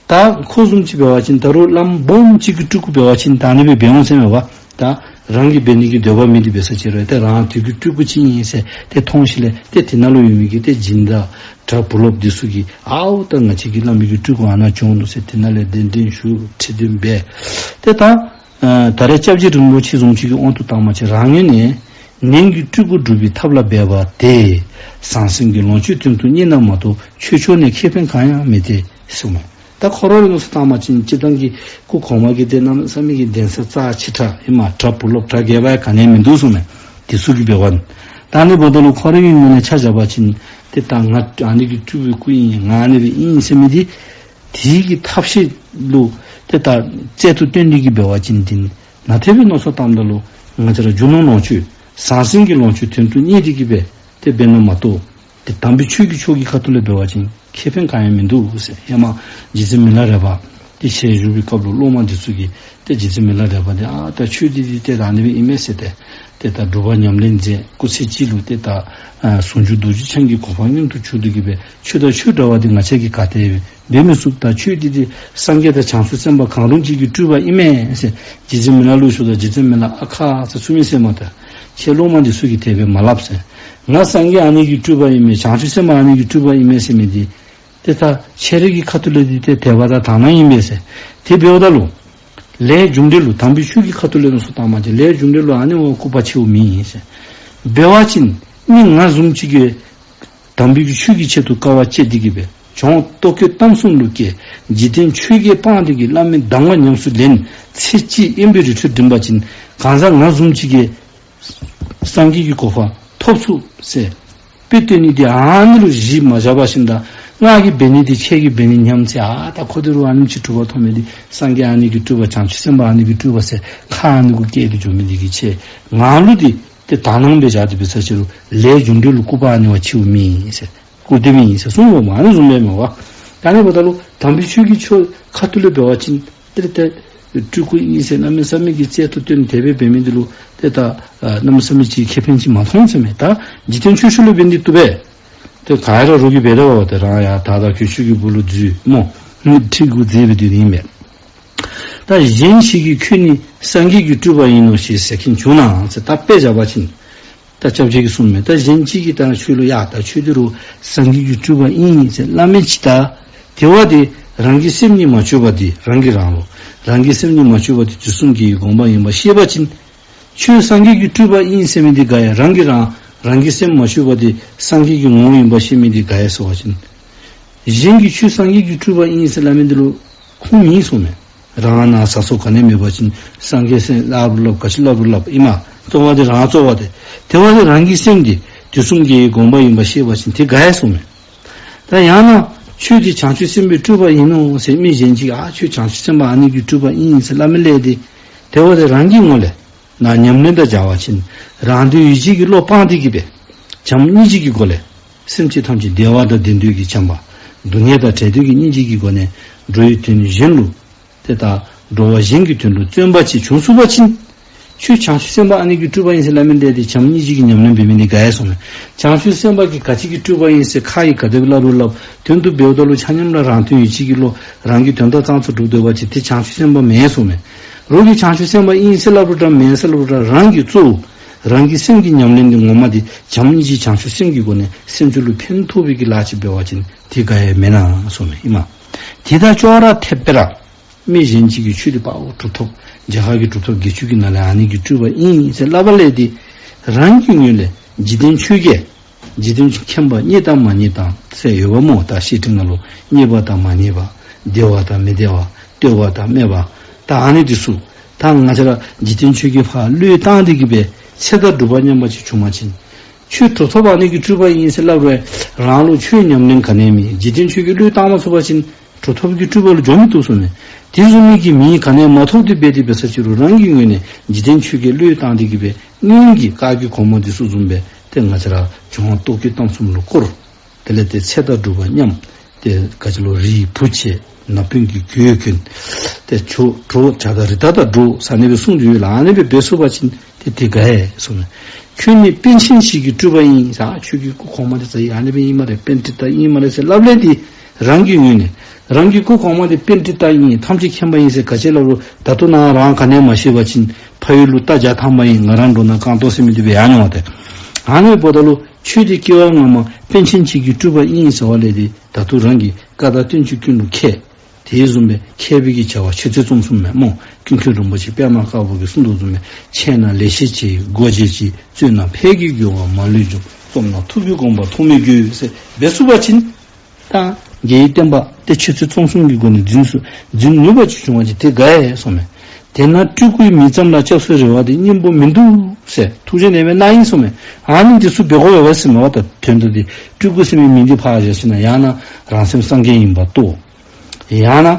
ད་ཁོ་བཟུམ་ཅིག་འབད་བ་ཅིན་ད་རུང་བླམ་སྦོམ་ཅིག་གི་སྤྲུལ་སྐུ་འབད་བ་ཅིན་ད་ཨ་ནི་སྦེ་འབད་འོང་ཟེར་མས་པ། ད་རང་གིས་འབད་ནི་གི་འདོད་པ་མེད་དེ་འབད་ས་ཅིག་རུང་ཏེ་རང་དེ་གི་སྤྲུལ་སྐུ་ཅིག་ཨིན་ཟེར་ཏེ་མཐོང་ཞིནམ་ལས་ཏེ་དེ་ནང་ལུ་ཡོད་མི་གི་ཏེ་སྦྱིན་བདག་གྲྭ་བུ་སློབ་འདི་ཚུ་གིས་ཨའོ་ད་ང་བཅས་ཀྱི་བླ་མའི་གི་སྤྲུལ་སྐུ་ཨ་ནཱ་བྱོན་ནུག་ཟེར་དེ་ནང་ལས་གདན་འདྲེན་ཞུ། ཁྲི་འདོན་འབད། ཏེ་ད་ཨ་ད་རེས་སྐྱབས་རྗེ་རིན་པོ་ཆེ་བཟུམ་ཅིག་གི་དབང་དུ་བཏང་བ་ཅིན་རང་ངོས་ནས་ནན་གྱིས་སྤྲུལ་སྐུ་སྒྲུབ་པའི་ཐབས་ལ་འབད་བ་དེ་ཟང་ཟིང་གི་ལོངས་སྤྱོད་དོན་དུ་གཉེར་ན་མ་གཏོགས་ཆོས་ཕྱོགས་ནས་ཁེ་ཕན་གང་ཡང་མི་སྟེར་གསུངམ་མས། ད་ཁོ་ར་གིས་མནོ་བསམ་བཏང་བ་ཅིན་སྤྱིར་བཏང་གི་སྐུ་གོང་མ་གི་ཏེ་གནམ་མེད་ས་མེད་ཀྱི་གདན་ས་རྩ་ཆེ་དྲགས་ཨིནམ་གྲྭ་བུ་སློབ་གྲྭ་རྒྱས་པ་ཡང་ག་ནི་ཡང་མིན་འདུག་གསུངམ་མས། དེ་ཚུ་གིས་འབད་བ་ནི། ད་ཨ་ནི་འབདཝ་ད་ལུ་ཁོ་རའི་ངོས་ནས་ཆ་བཞག་པ་ཅིན་ཏེ་ད་ང་ཨ་ནི་གི་སྤྲུལ་པའི་སྐུ་ཨིན། ང་ཨ་ནི་སྦེ་ཨིན་ཟེར་མི་འདི་དེ་གི་ཐབས་ཤེས་ལུ་ཏེ་ད་རྩལ་དུ་བཏོན་ནི་གི་འབད་བ་ཅིན་ཏེ་ནཱ་ཏེ་སྦེ་མནོ་བསམ་བཏངམ་ད་ལུ་ང་བཅས་ར་རྒྱུ་ནོར་ལོངས་སྤྱོད་ཟང་ཟིང་གི་ལོངས་སྤྱོད་དོན་དུ་གཉེར་ཏེ་གི་སྦེ་ཏེ་འབད་ནི་མ་གཏོགས་ཏེ་དམ་པའི་ཆོས་ཀྱི་ཕྱོགས་ཀྱི་ཁ་ཐུག་ལས་འབད་བ་ཅིན་ཁེ་ཕན་གང་ཡང་མིན་འདུག་ཟེར། ཧེ་མ་རྗེ་བཙུན་མི་ལ་རས་པ་ཏེ་ཞལ་བཞུགས་པའི་སྐབས་ལུ་སློབ་མ་འདི་ཚུ་གིས་ཏེ་རྗེ་བཙུན་མི་ལ་རས་པ་འདི་ཨ་ད་ཆོས་འདི་འདི་ཏེ་ད་ཨ་ནི་སྦེ་ཨིན་མས་ཟེར་ཏེ་ཏེ་ད་སྒྲུབ་པ་ཉམས་ལེན་མཛད། སྐུ་ཚེ་གཅིག་ལུ་ཏེ་ད་ཨ་ཟུང་འཇུག་རྡོ་རྗེ་འཆང་གི་གོ་འཕང་མངོན་དུ་གྱུར་ཏེ་གི་སྦེ་ཆོས་དང་ཆོས་འདྲ་བ་འདི་ང་བཅས་ཀྱིས་ག་ཏེ་འབད་མི་ཚུགས། ད་ཆོས་འདི་འདི་སངས་རྒྱས་དང་བྱང་ཆུབ་སེམས་དཔའ་གང་རུང་གཅིག་གི་སྤྲུལ་པ་ཨིན་མས་ཟེར་རྗེ་བཙུན་མི་ལ་ལུ་ཞུཝ་ད་རྗེ་བཙུན་མི་ལ་ཨ་ཁ་ཟེར་ཚུར་མི་ཟེར་མས། ད་ཁྱེད་སློབ་མ་འདི་ཚུ་གིས་དེ་སྦེ་མ་སླབ་ཟེར། ང་སངས་རྒྱས་ཨ་ནི་གི་སྤྲུལ་པ་ཨིན་མས་བྱང་ཆུབ་སེམས་དཔའ་ཨ་ནི་གི་སྤྲུལ་པ་ཨིན་མས་ཟེར་མི་འདི་ཏེ་ད་ཁྱེད་རའི་གི་ཁ་ཐུག་ལས་འདི་ཏེ་དད་པ་དང་དག་སྣང་ཨིན་པས་ཟེར། དེ་འབདཝ་ད་ལུ་ལས་རྒྱུ་འབྲས་ལུ་དམ་པའི་ཆོས་ཀྱི་ཁ་ཐུག་ལས་མནོ་བསམ་བཏང་བ་ཅིན་ལས་རྒྱུ་འབྲས་ལུ་ཨ་ནི་བ་སྐུར་པ་ཆེཝ་མེད་ཨིན་ཟེར། འབད་བ་ཅིན་ནི་ང་བཟུམ་ཅིག་གིས་དམ་པའི་གི་ཆོས་ཀྱི་ཆེད་དུ་དཀའ་བ་སྤྱད་དེ་གི་སྦེ་བྱུང་ལྟོ་གོས་གཏམ་གསུམ་ལུ་སྐྱེལ། འཇིག་རྟེན་ཆོས་བརྒྱད་སྤངས་ཏེ་གི་བླ་མའི་གདམས་ངག་ཉམས་སུ་ལེན། ཚེ་གཅིག་དབེན་པའི་རི་ཁྲོད་འགྲིམ་པ་ཅིན་གང་ཟག་ང་བཟུམ་ཅིག་གིས་སངས་རྒྱས་ཀྱི་གོ་འཕང་ཐོབ་ཚུགས་ཟེར། དཔེ་སྟོན་ནི་འདི་ཨ་ནི་ལུ་གཞི་མ་བཞག་པར་ཞིནམ་ད་ང་གིས་འབད་ནི་འདི་ཁྱེད་ཀྱིས་འབད་ནི་མཉམ་ཚེ་ཨ་ད་ཁོ་འདི་རུ་ཨ་ནེམ་ཅིག་གྲུབ་པ་ཐོབ་མི་འདི་སངས་རྒྱས་ཨ་ནི་གི་སྤྲུལ་པ་བྱང་ཆུབ་སེམས་དཔའ་ཨ་ནི་གི་སྤྲུལ་པ་ཟེར་ཁ་ཨ་ནི་གུ་བཀལ་ཏེ་འགྱོ་མི་འདི་གིས་ཆེ། ང་ལུ་འདི་ཏེ་དག་སྣང་སྦེ་བཞག་སྟེ་འབད་ས་ཅིག་རུང་ལས་རྒྱུ་འབྲས་ལུ་སྐུར་པ་ཨ་ནི་བ་ཆེཝ་མེད་ཟེར། སྐུར་དེ་མེད་ཟེར་གསུངས་པ་མ་ཨ་ནི་བཟུམ་སྦེ་མས་པ། ད་ཨ་ནི་འབདཝ་ད་ལུ་དམ་པའི་ཆོས་ཀྱི་ཕྱོགས་ཁ་ཐུག་ལས་འབད་བ་ཅིན་ཏེ་ཏེ་སྤྲུལ་སྐུ་ཨིན་ཟེར་གནམ་མེད་ས་མེད་ཀྱི་རྩལ་དུ་བཏོན་དེ་སྦེ་འབད་མི་འདི་ལུ་ཏེ་ད་ཨ་གནམ་མེད་ས་མེད་ཅིག་ཁེ་ཕན་ཅིག་མ་མཐོང་ཟེར་མས། ད་འཇིག་རྟེན་ཆོས་ཕྱོགས་ལུ་འབད་ནི་འདི་བཏུབ་པས། ཏེ་ག་ར་རོགས་ཀྱིས་འབད་དོ་བ་ཏེ་རང་ཡང་དག་དང་གོས་ཆེན་གྱི་སྦུག་ལུ་འཛུལ་སྨོ། ཁྲི་གུ་འཛེགས་སྦེ་སྡོད་ནི་ཨིན་མས། ད་གཞན་ཞིག་གིས་ཁྱོད་ནི་སངས་རྒྱས་ཀྱི་སྤྲུལ་པ་ཡིན་ནོ་ཞེས་ཟེར་མཁན་བྱུང་ན་ཟེར་ད་དཔེ་བཞག་པ་ཅིན། ད་སྐྱབས་རྗེ་གིས་གསུངས་མས། ད་གཞན་གཅིག་གིས་ད་ཁྱོད་ལུ་ཡ་ད་ཁྱོད་འདི་རུ་སངས་རྒྱས་ཀྱི་སྤྲུལ་པ་ཨིན་ཟེར་སླབ་མི་ཅིག་ད། དེ་བ་དེ་རང་གི་སེམས་ཉིད་མ་བཅོས་པ་དེ་རང་གིས་རང་ལུ། རང་གི་སེམས་ཉིད་མ་བཅོས་པ་དེ་དུས་གསུམ་དགེ་བའི་དགོངས་པ་ཡིན་པ་ཤེས་པ་ཅིན། ཁྱོད་སངས་རྒྱས་ཀྱི་སྤྲུལ་པ་ཨིན་ཟེར་མི་དེ་ག་ཡ། རང་གིས་རང་རང་གི་སེམས་མ་བཅོས་པ་དེ་སངས་རྒྱས་ཀྱི་ངོ་བོ་ཡིན་པ་ཤེས་མི་དེ་ག་ཡ་ཟེར་བ་ཅིན། གཞན་གྱིས་ཁྱོད་སངས་རྒྱས་ཀྱི་སྤྲུལ་པ་ཨིན་ཟེར་སླབ་མི་དེ་ལུ་ཁུངས་མེད་གསུངས་མས། རང་ན་ཟ་སོགས་ག་ནི་མེད་པ་ཅིན་སངས་རྒྱས་ཟེར་སླབ་རུང་སླབ་ག་ཅི་སླབ་རུང་སླབ་ཨིན་མས། རྩོལ་བ་དེ་རང་རྩོལ་བ་དེ། དེ་བ་དེ་རང་གི་སེམས་དེ་དུས་གསུམ་དགེ་བའི་དགོངས་པ་ཡིན་པ་ཤེས་པ་ཅིན་དེ་ག་ཡ་གསུངས་མས། ད་ཡང་ན་ཁྱོད་དེ་བྱང་ཆུབ་སེམས་དཔའི་སྤྲུལ་པ་ཡིན་ནོ་ཟེར་མི་གཞན་གཅིག་ཨ་ཁྱོད་བྱང་ཆུབ་སེམས་དཔའ་ཨ་ནི་གི་སྤྲུལ་པ་ཨིན་ཟེར་སླབ་མི་ལས་དེ། དེ་བ་དེ་རང་གི་ངོ་ལས་ན་ཉམས་ལེན་དང་སྦྱར་བ་ཅིན་རང་དོན་ཡིད་བྱེད་ཀྱི་བློ་སྤངས་ཏེ་གི་སྦེ་བྱམས་སྙིང་རྗེ་གི་སྒོ་ལས་སེམས་ཅན་ཐམས་ཅད་བདེ་བ་དང་ལྡན་འདོད་ཀྱི་བྱམས་པ། སྡུག་བསྔལ་དང་བྲལ་འདོད་ཀྱི་སྙིང་རྗེ་གི་སྒོ་ནས་འགྲོ་བའི་དོན་གཞན་ལུ་ཏེ་ད་འགྲོ་བ་གཞན་གྱི་དོན་ལུ་བརྩོན་པ་ཅིག་བྱུང་ཚུགས་པ་ཅིན། ཁྱོད་བྱང་ཆུབ་སེམས་དཔའ་ཨ་ནི་གི་སྤྲུལ་པ་ཨིན་ཟེར་སླབ་མི་འདི་དེ་བྱམས་སྙིང་རྗེ་གི་ཉམས་ལེན་འབད་མི་འདི་ག་ཡ་གསུངས་མས། བྱང་ཆུབ་སེམས་དཔའ་གིས་ག་ཅི་གི་སྤྲུལ་པ་ཨིན་ཟེར་ཁ་གིས་ག་དེ་སྦེ་སླབ་རུང་སླབ། དོན་དུ་འབདཝ་ད་ལུ་ཆ་མཉམ་ར་རང་དོན་ཡིད་བྱེད་ཀྱི་བློ་རང་གི་དོན་དག་ཙང་ཙ་སྒྲུབ་སྡོད་པ་ཅིན་དེ་བྱང་ཆུབ་སེམས་དཔའ་མེན་གསུངས་མས། རོགས་ཀྱིས་བྱང་ཆུབ་སེམས་དཔའ་ཨིན་ཟེར་སླབ་རུང་འདྲ་མེན་ཟེར་སླབ་རུང་འདྲ་རང་གི་གཙོ་བོ་རང་གི་སེམས་ཀྱི་ཉམས་ལེན་འདི་ངོ་མ་འདི་བྱམས་སྙིང་རྗེ་བྱང་ཆུབ་སེམས་ཀྱི་སྒོ་ནས་སེམས་ཅན་ལུ་ཕན་ཐོགས་པའི་གི་ལཱ་ཅིག་འབད་བ་ཅིན་དེ་ག་ཡ་མེན་ན་གསུངས་མས་ཨིན་མས། དེ་དང་ཅོག་ར་འཐདཔ་སྦེ་ར། མི་གཞན་གཅིག་གིས་ཁྱོད་དེ་དཔའ་བོ་གྲུབ་ཐོབ་རྒྱ་གར་གྱི་གྲུབ་ཐོབ་བརྒྱད་ཅུ་གི་ནང་ལས་ཨ་ནི་གི་སྤྲུལ་པ་ཨིན་ཟེར་སླབ་པ་ལས་དེ་རང་གི་ངོས་ལས་འཇིག་རྟེན་ཆོས་བརྒྱད་འཇིག་རྟེན་མཁྱེན་པ་རྙེད་དང་མ་རྙེད་དང་ཟེར་ཡོདཔ་སྨོ། ད་བཤེས་སྤྲིང་ནང་ལུ་རྙེད་པ་དང་མ་རྙེད་པ་བདེ་བ་དང་མི་བདེ་བ་བསྟོད་པ་དང་སྨད་པ་ད་ཨ་ནི་དེ་ཚུ་ ད་ང་བཅས་ར་འཇིག་རྟེན་ཆོས་ཀྱིས་ཕར་བློས་བཏང་སྟེ་གི་སྦེ་ཚེ་དང་སྒྲུབ་པ་མཉམ་པ་ཅིག་བྱུང་པ་ཅིན། ཁྱོད་གྲུབ་ཐོབ་ཨ་ནི་གི་སྤྲུལ་པ་ཨིན་ཟེར་སླབ་རུང་རང་ལུ་ཆོས་ཉམས་ལེན་ག་ནི་ཡང་མེད། འཇིག་རྟེན་ཆོས་ཀྱིས་བློས་བཏང་མ་ཚུགས་པ་ཅིན་གྲུབ་ཐོབ་ཀྱི་སྤྲུལ་པ་ལུ་འགྱོ་མི་བཏུབ་གསུངས་མས། དེ་བཟུམ་མའི་གི་མིང་ག་ནི་ཡང་མ་ཐོབ་སྟེ་འབད་དེ་འབད་ས་ཅིག་རུང་རང་གི་ངོས་ནས་འཇིག་རྟེན་ཆོས་ཀྱིས་བློས་བཏང་སྟེ་གི་སྦེ་སྔོན་གྱི་བཀའ་བརྒྱུད་གོང་མ་འདི་ཚུ་བཟུམ་སྦེ་ཏེ་ང་བཅས་ར་འབྱུང་བ་རྟོག་གེའི་གཏམ་གསུམ་ལུ་བསྐོར། དེ་ལས་ཏེ་ཚེ་དང་སྒྲུབ་པ་མཉམ། ཏེ་ག་ཅི་ལོ་རིའི་བུ་བྱས། ན་བུན་གྱི་གོས་གྱོན། ཏེ་ཇོ་བྲོ་བྱ་དང་རི་དྭགས་དང་འགྲོགས་ཟེར་ཨ་ནི་སྦེ་གསུངས་ཏེ་ཡོད་ལགས། ཨ་ནི་སྦེ་འབད་ཚུགས་པ་ཅིན་ཏེ་དེ་དགའ་ཡས་གསུངས་མས། ཁྱོད་ནི་པཎ་ཆེན་ཞིག་གི་སྤྲུལ་པ་ཡིན་ཟེར། ཁྱོད་ཀྱི་སྐུ་གོང་མ་འདི་ཚུ་ཨ་ནི་སྦེ་ཨིན་སྨ་རེ། པཎྜི་ཏ་ཨིན་སྨ་རེ་ཟེར་སླབ་ལས་འདི་རང་གི་ངོས་ནས་རང་གི་སྐུ་གོང་མ་འདི་པཎྜི་ཏ་ཨིན། ཐམས་ཅད་མཁྱེན་པ་ཨིན་ཟེར་ག་ཅི་སླབ་རུང་ད་ལྟོ་ནཱ་རང་ག་ནི་ཡང་མ་ཤེས་པ་ཅིན་ཕ་ཡུལ་ལུ་རྟ་བརྒྱ་ཐམ་པ་ཨིན། ང་རང་འགྲོ་ན་རྐང་སྟོང་ཟེར་མི་འདི་སྦེ་ཡར་འགྱོ་འོང་སྟེ། ཨ་ནི་འབདཝ་ད་ལུ་ཁྱོད་འདི་སྐྱེ་བ་སྔ་མ་པཎ་ཆེན་ཅིག་གི་སྤྲུལ་པ་ཨིན་ཟེར་བ་ལས་འདི་ད་ལྟོ་རང་གི་བཀའ་དང་བསྟན་བཅོས་ཀུན་ལུ་མཁས། དེ་བཟུམ་སྦེ་མཁས་པའི་གི་བྱ་བ་ཆོས་ཚུལ་རྩོམ་གསུམ་མས་སྨོ། ཀུན་མཁྱེན་རིན་པོ་ཆེ་པདྨ་དཀར་པོ་གིས་གསུངས་དོ་བཟུམ་སྦེ། འཆད་ན་ལེགས་བཤད་ཆེ་ཡི་སྒོ་འབྱེད་ཅིང་། རྩོད་ན་ཕས་ཀྱི་རྒོལ་བ་མ་ལུས་འཇོམས། རྩོམ་ན་ཐུགས་ཀྱི་དགོངས་པ་ཐོགས་མེད་རྒྱུད་ཟེར་འབད་ཚུགས་པ་ཅིན། ད་རྒྱལ་བའི་བསྟན་པ་ཏེ་ཆོས་ཚུལ་རྩོམ་གསུམ་གྱི་སྒོ་ནས་འཛིན་ཚུགས་འཛིན་ནུས་པ་ཅིག་བྱུང་བ་ཅིན་དེ་དགའ་ཡས་གསུངས་མས། དེས་ན་སྤྲུལ་སྐུའི་མིང་ཙམ་ལ་སྐྱབས་སུ་རེ་བ་འདི་སྙིང་པོ་མིན་འདུག་ཟེར་ཐུགས་རྗེ་ནས་སྦེ་གནང་ཡི་གསུངས་མས། ཨ་ནི་འདི་ཚུ་འབད་དགོ་པས་ཟེར་མས་པ། ད་དོན་དག་འདི་སྤྲུལ་སྐུ་ཟེར་མི་མིང་འདི་ཕར་བཞག་ཞིནམ་ལས་ཡང་ན་རང་སེམས་སངས་རྒྱས་ཨིནམ་རྟོགས། ཡང་ན་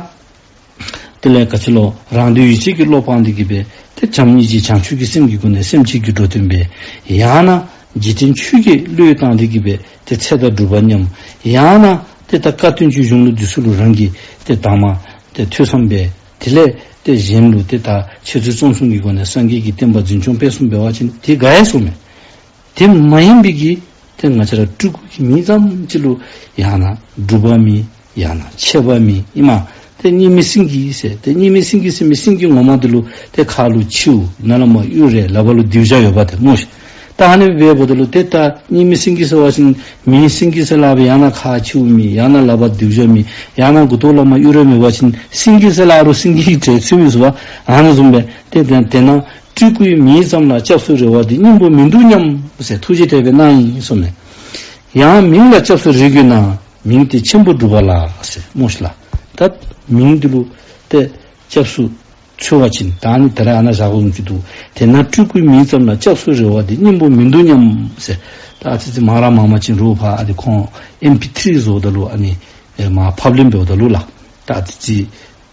དེ་ལས་ག་ཅི་ལོ་རང་དོན་ཡིད་བྱེད་ཀྱི་བློ་སྤངས་ཏེ་གི་སྦེ་ཏེ་བྱམས་སྙིང་རྗེ་བྱང་ཆུབ་ཀྱི་སེམས་ཀྱི་སྒོ་ནས་སེམས་ཅན་གྱི་འགྲོ་དོན་འབད། ཡང་ན་འཇིག་རྟེན་ཆོས་ཀྱིས་བློས་བཏང་སྟེ་གི་སྦེ་ཏེ་ཚེ་དང་སྒྲུབ་པ་མཉམ། ཡང་ན་ཏེ་ད་བཀའ་བསྟན་བཅོས་གཞུང་ལུགས་འདི་ཚུ་ལུ་རང་གིས་ཏེ་དང་པ་ཏེ་ཐོས་བསམ་འབད། དེ་ལས་ཏེ་གཞན་ལུ་ཏེ་ད་ཆོས་ཚུལ་རྩོམ་གསུམ་གྱི་སྒོ་ནས་སངས་རྒྱས་ཀྱི་བསྟན་པ་འཛིན་སྐྱོང་སྤེལ་གསུམ་འབད་བ་ཅིན་དེ་དགའ་ཡས་གསུངས་མས། དེ་མ་ཡིན་པའི་གི་ཏེ་ང་བཅས་ར་སྤྲུལ་སྐུ་གི་མིང་ཙམ་ཅིག་ལུ་ཡང་ན་སྒྲུབ་པ་མིང་ཡང་ན་འཆད་པ་མིང་ཨིན་མས། ཏེ་སྙིགས་མའི་སེང་གེ་ཟེར་ཏེ་སྙིགས་མའི་སེང་གེ་ཟེར་མི་སེང་གེ་ངོ་མ་འདི་ལུ་ཏེ་ཁ་ལུ་མཆེཝ་ནང་ལུ་མར་གཡུ་རལ་ལག་པ་ལུ་སྡིག་བྱ་ཡོདཔ་འདི་སྨོ་ཤིག། ད་ཨ་ནི་སྦེ་འབདཝ་ད་ལུ་ཏེ་ད་སྙིགས་མའི་སེང་གེ་ཟེར་བ་ཅིན་མིང་སེང་གེ་ཟེར་སླབ་ཡང་ན་ཁ་མཆེཝ་མིང་ཡང་ན་ལག་པ་སྡིག་བྱ་མིང་ཡང་ན་མགུ་ཏོ་ལུ་མར་གཡུ་རལ་མེད་པ་ཅིན་སེང་གེ་ཟེར་སླབ་རུང་སེང་གེ་གི་གྲས་ཚུད་མི་ཚུགས་པས། ཨ་ནི་བཟུམ་སྦེ་ཏེ་དེ་དེས་ན་སྤྲུལ་སྐུའི་མིང་ཙམ་ལ་སྐྱབས་སུ་རེ་བ་འདི་སྙིང་པོ་མིན་འདུག་སྙམ་ཟེར་ཐུགས་རྗེ་དེ་སྦེ་གནང་ཡི་གསུངས་མས། ཡང་མིང་ལ་སྐྱབས་སུ་རེ་དགོས་ན། མིང་དེ་ཆེན་པོ་སྒྲུབ་པ་ལགས་ཟེར་སྨོ་ཤིག་ལགས། ད་མིང་འདི་ལུ་ཏེ་སྐྱབས་སུ་འཚོལ་བ་ཅིན་ད་ཨ་ནི་ད་རེས་ཨ་ནཱ་བཞག་དགོཔ་ཅིག་འདུག། དེས་ན་སྤྲུལ་སྐུའི་མིང་ཙམ་ལ་སྐྱབས་སུ་རེ་བ་འདི་སྙིང་པོ་མིན་འདུག་སྙམ་ཟེར། ད་ཨ་ཙི་ཙི་མང་ར་མང་མང་ཅིག་རུང་ཕར་ཨ་ནི་ཁོང་ཨེམ་པི་ཐི་རི་བཟོཝ་ད་ལུ་ཨ་ནི་ཨེ་མར་ཕབ་ལེན་འབདཝ་ད་ལུ་ལགས། ད་ཨ་ཙི་ཙི་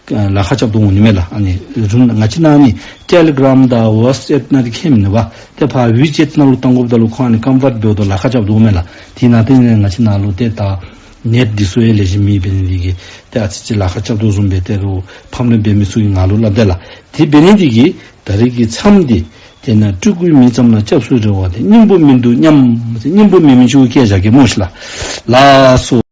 ལཱ་ཁག་རྐྱབ་དོ་འོང་ནི་མས་ལགས། ཨ་ནི་རུང་ང་བཅས་ནཱ་ཨ་ནི་ཊེ་ལི་གྲམ་དང་ཝཊས་ཨེཔ་ནང་འདི་མཁྱེན་མས་པ། ཏེ་ཕར་ཝི་ཅེཊ་ནང་ལུ་བཏང་དགོཔ་ད་ལུ་ཁོང་ཨ་ནི་ཀོན་ཝརཊ་འབདཝ་ད་ལཱ་ཁག་རྐྱབ་དོ་འོང་མས་ལགས། དེ་ནང་ཏེ་ང་བཅས་ནཱ་ལུ་ཏེ་ད་ནེཊ་འདི་ཚུ་ཡང་ལེགས་ཤོམ་མེད་འབད་ནི་འདི་གིས་ཏེ་ཨ་ཙི་ཙི་ལཱ་ཁག་རྐྱབ་དོ་བཟུམ་སྦེ་ཏེ་རུང་ཕམ་ལེན་འབད་མི་ཚུ་གིས་ང་ལུ་སླབ་དེས་ལགས། དེ་འབད་ནི་འདི་གིས་ད་རེས་ཀྱི་མཚམས་འདི་དེས་ན་སྤྲུལ་སྐུའི་མིང་ཙམ་ལ་སྐྱབས་སུ་རེ་བ་འདི་སྙིང་པོ་མིན་འདུག་སྙམ། སྙིང་པོ་མེད་མི་ཅིག་བཀལ་བཞག་གེ་སྨོ་ཤིག་ལགས། ལགས་སོ།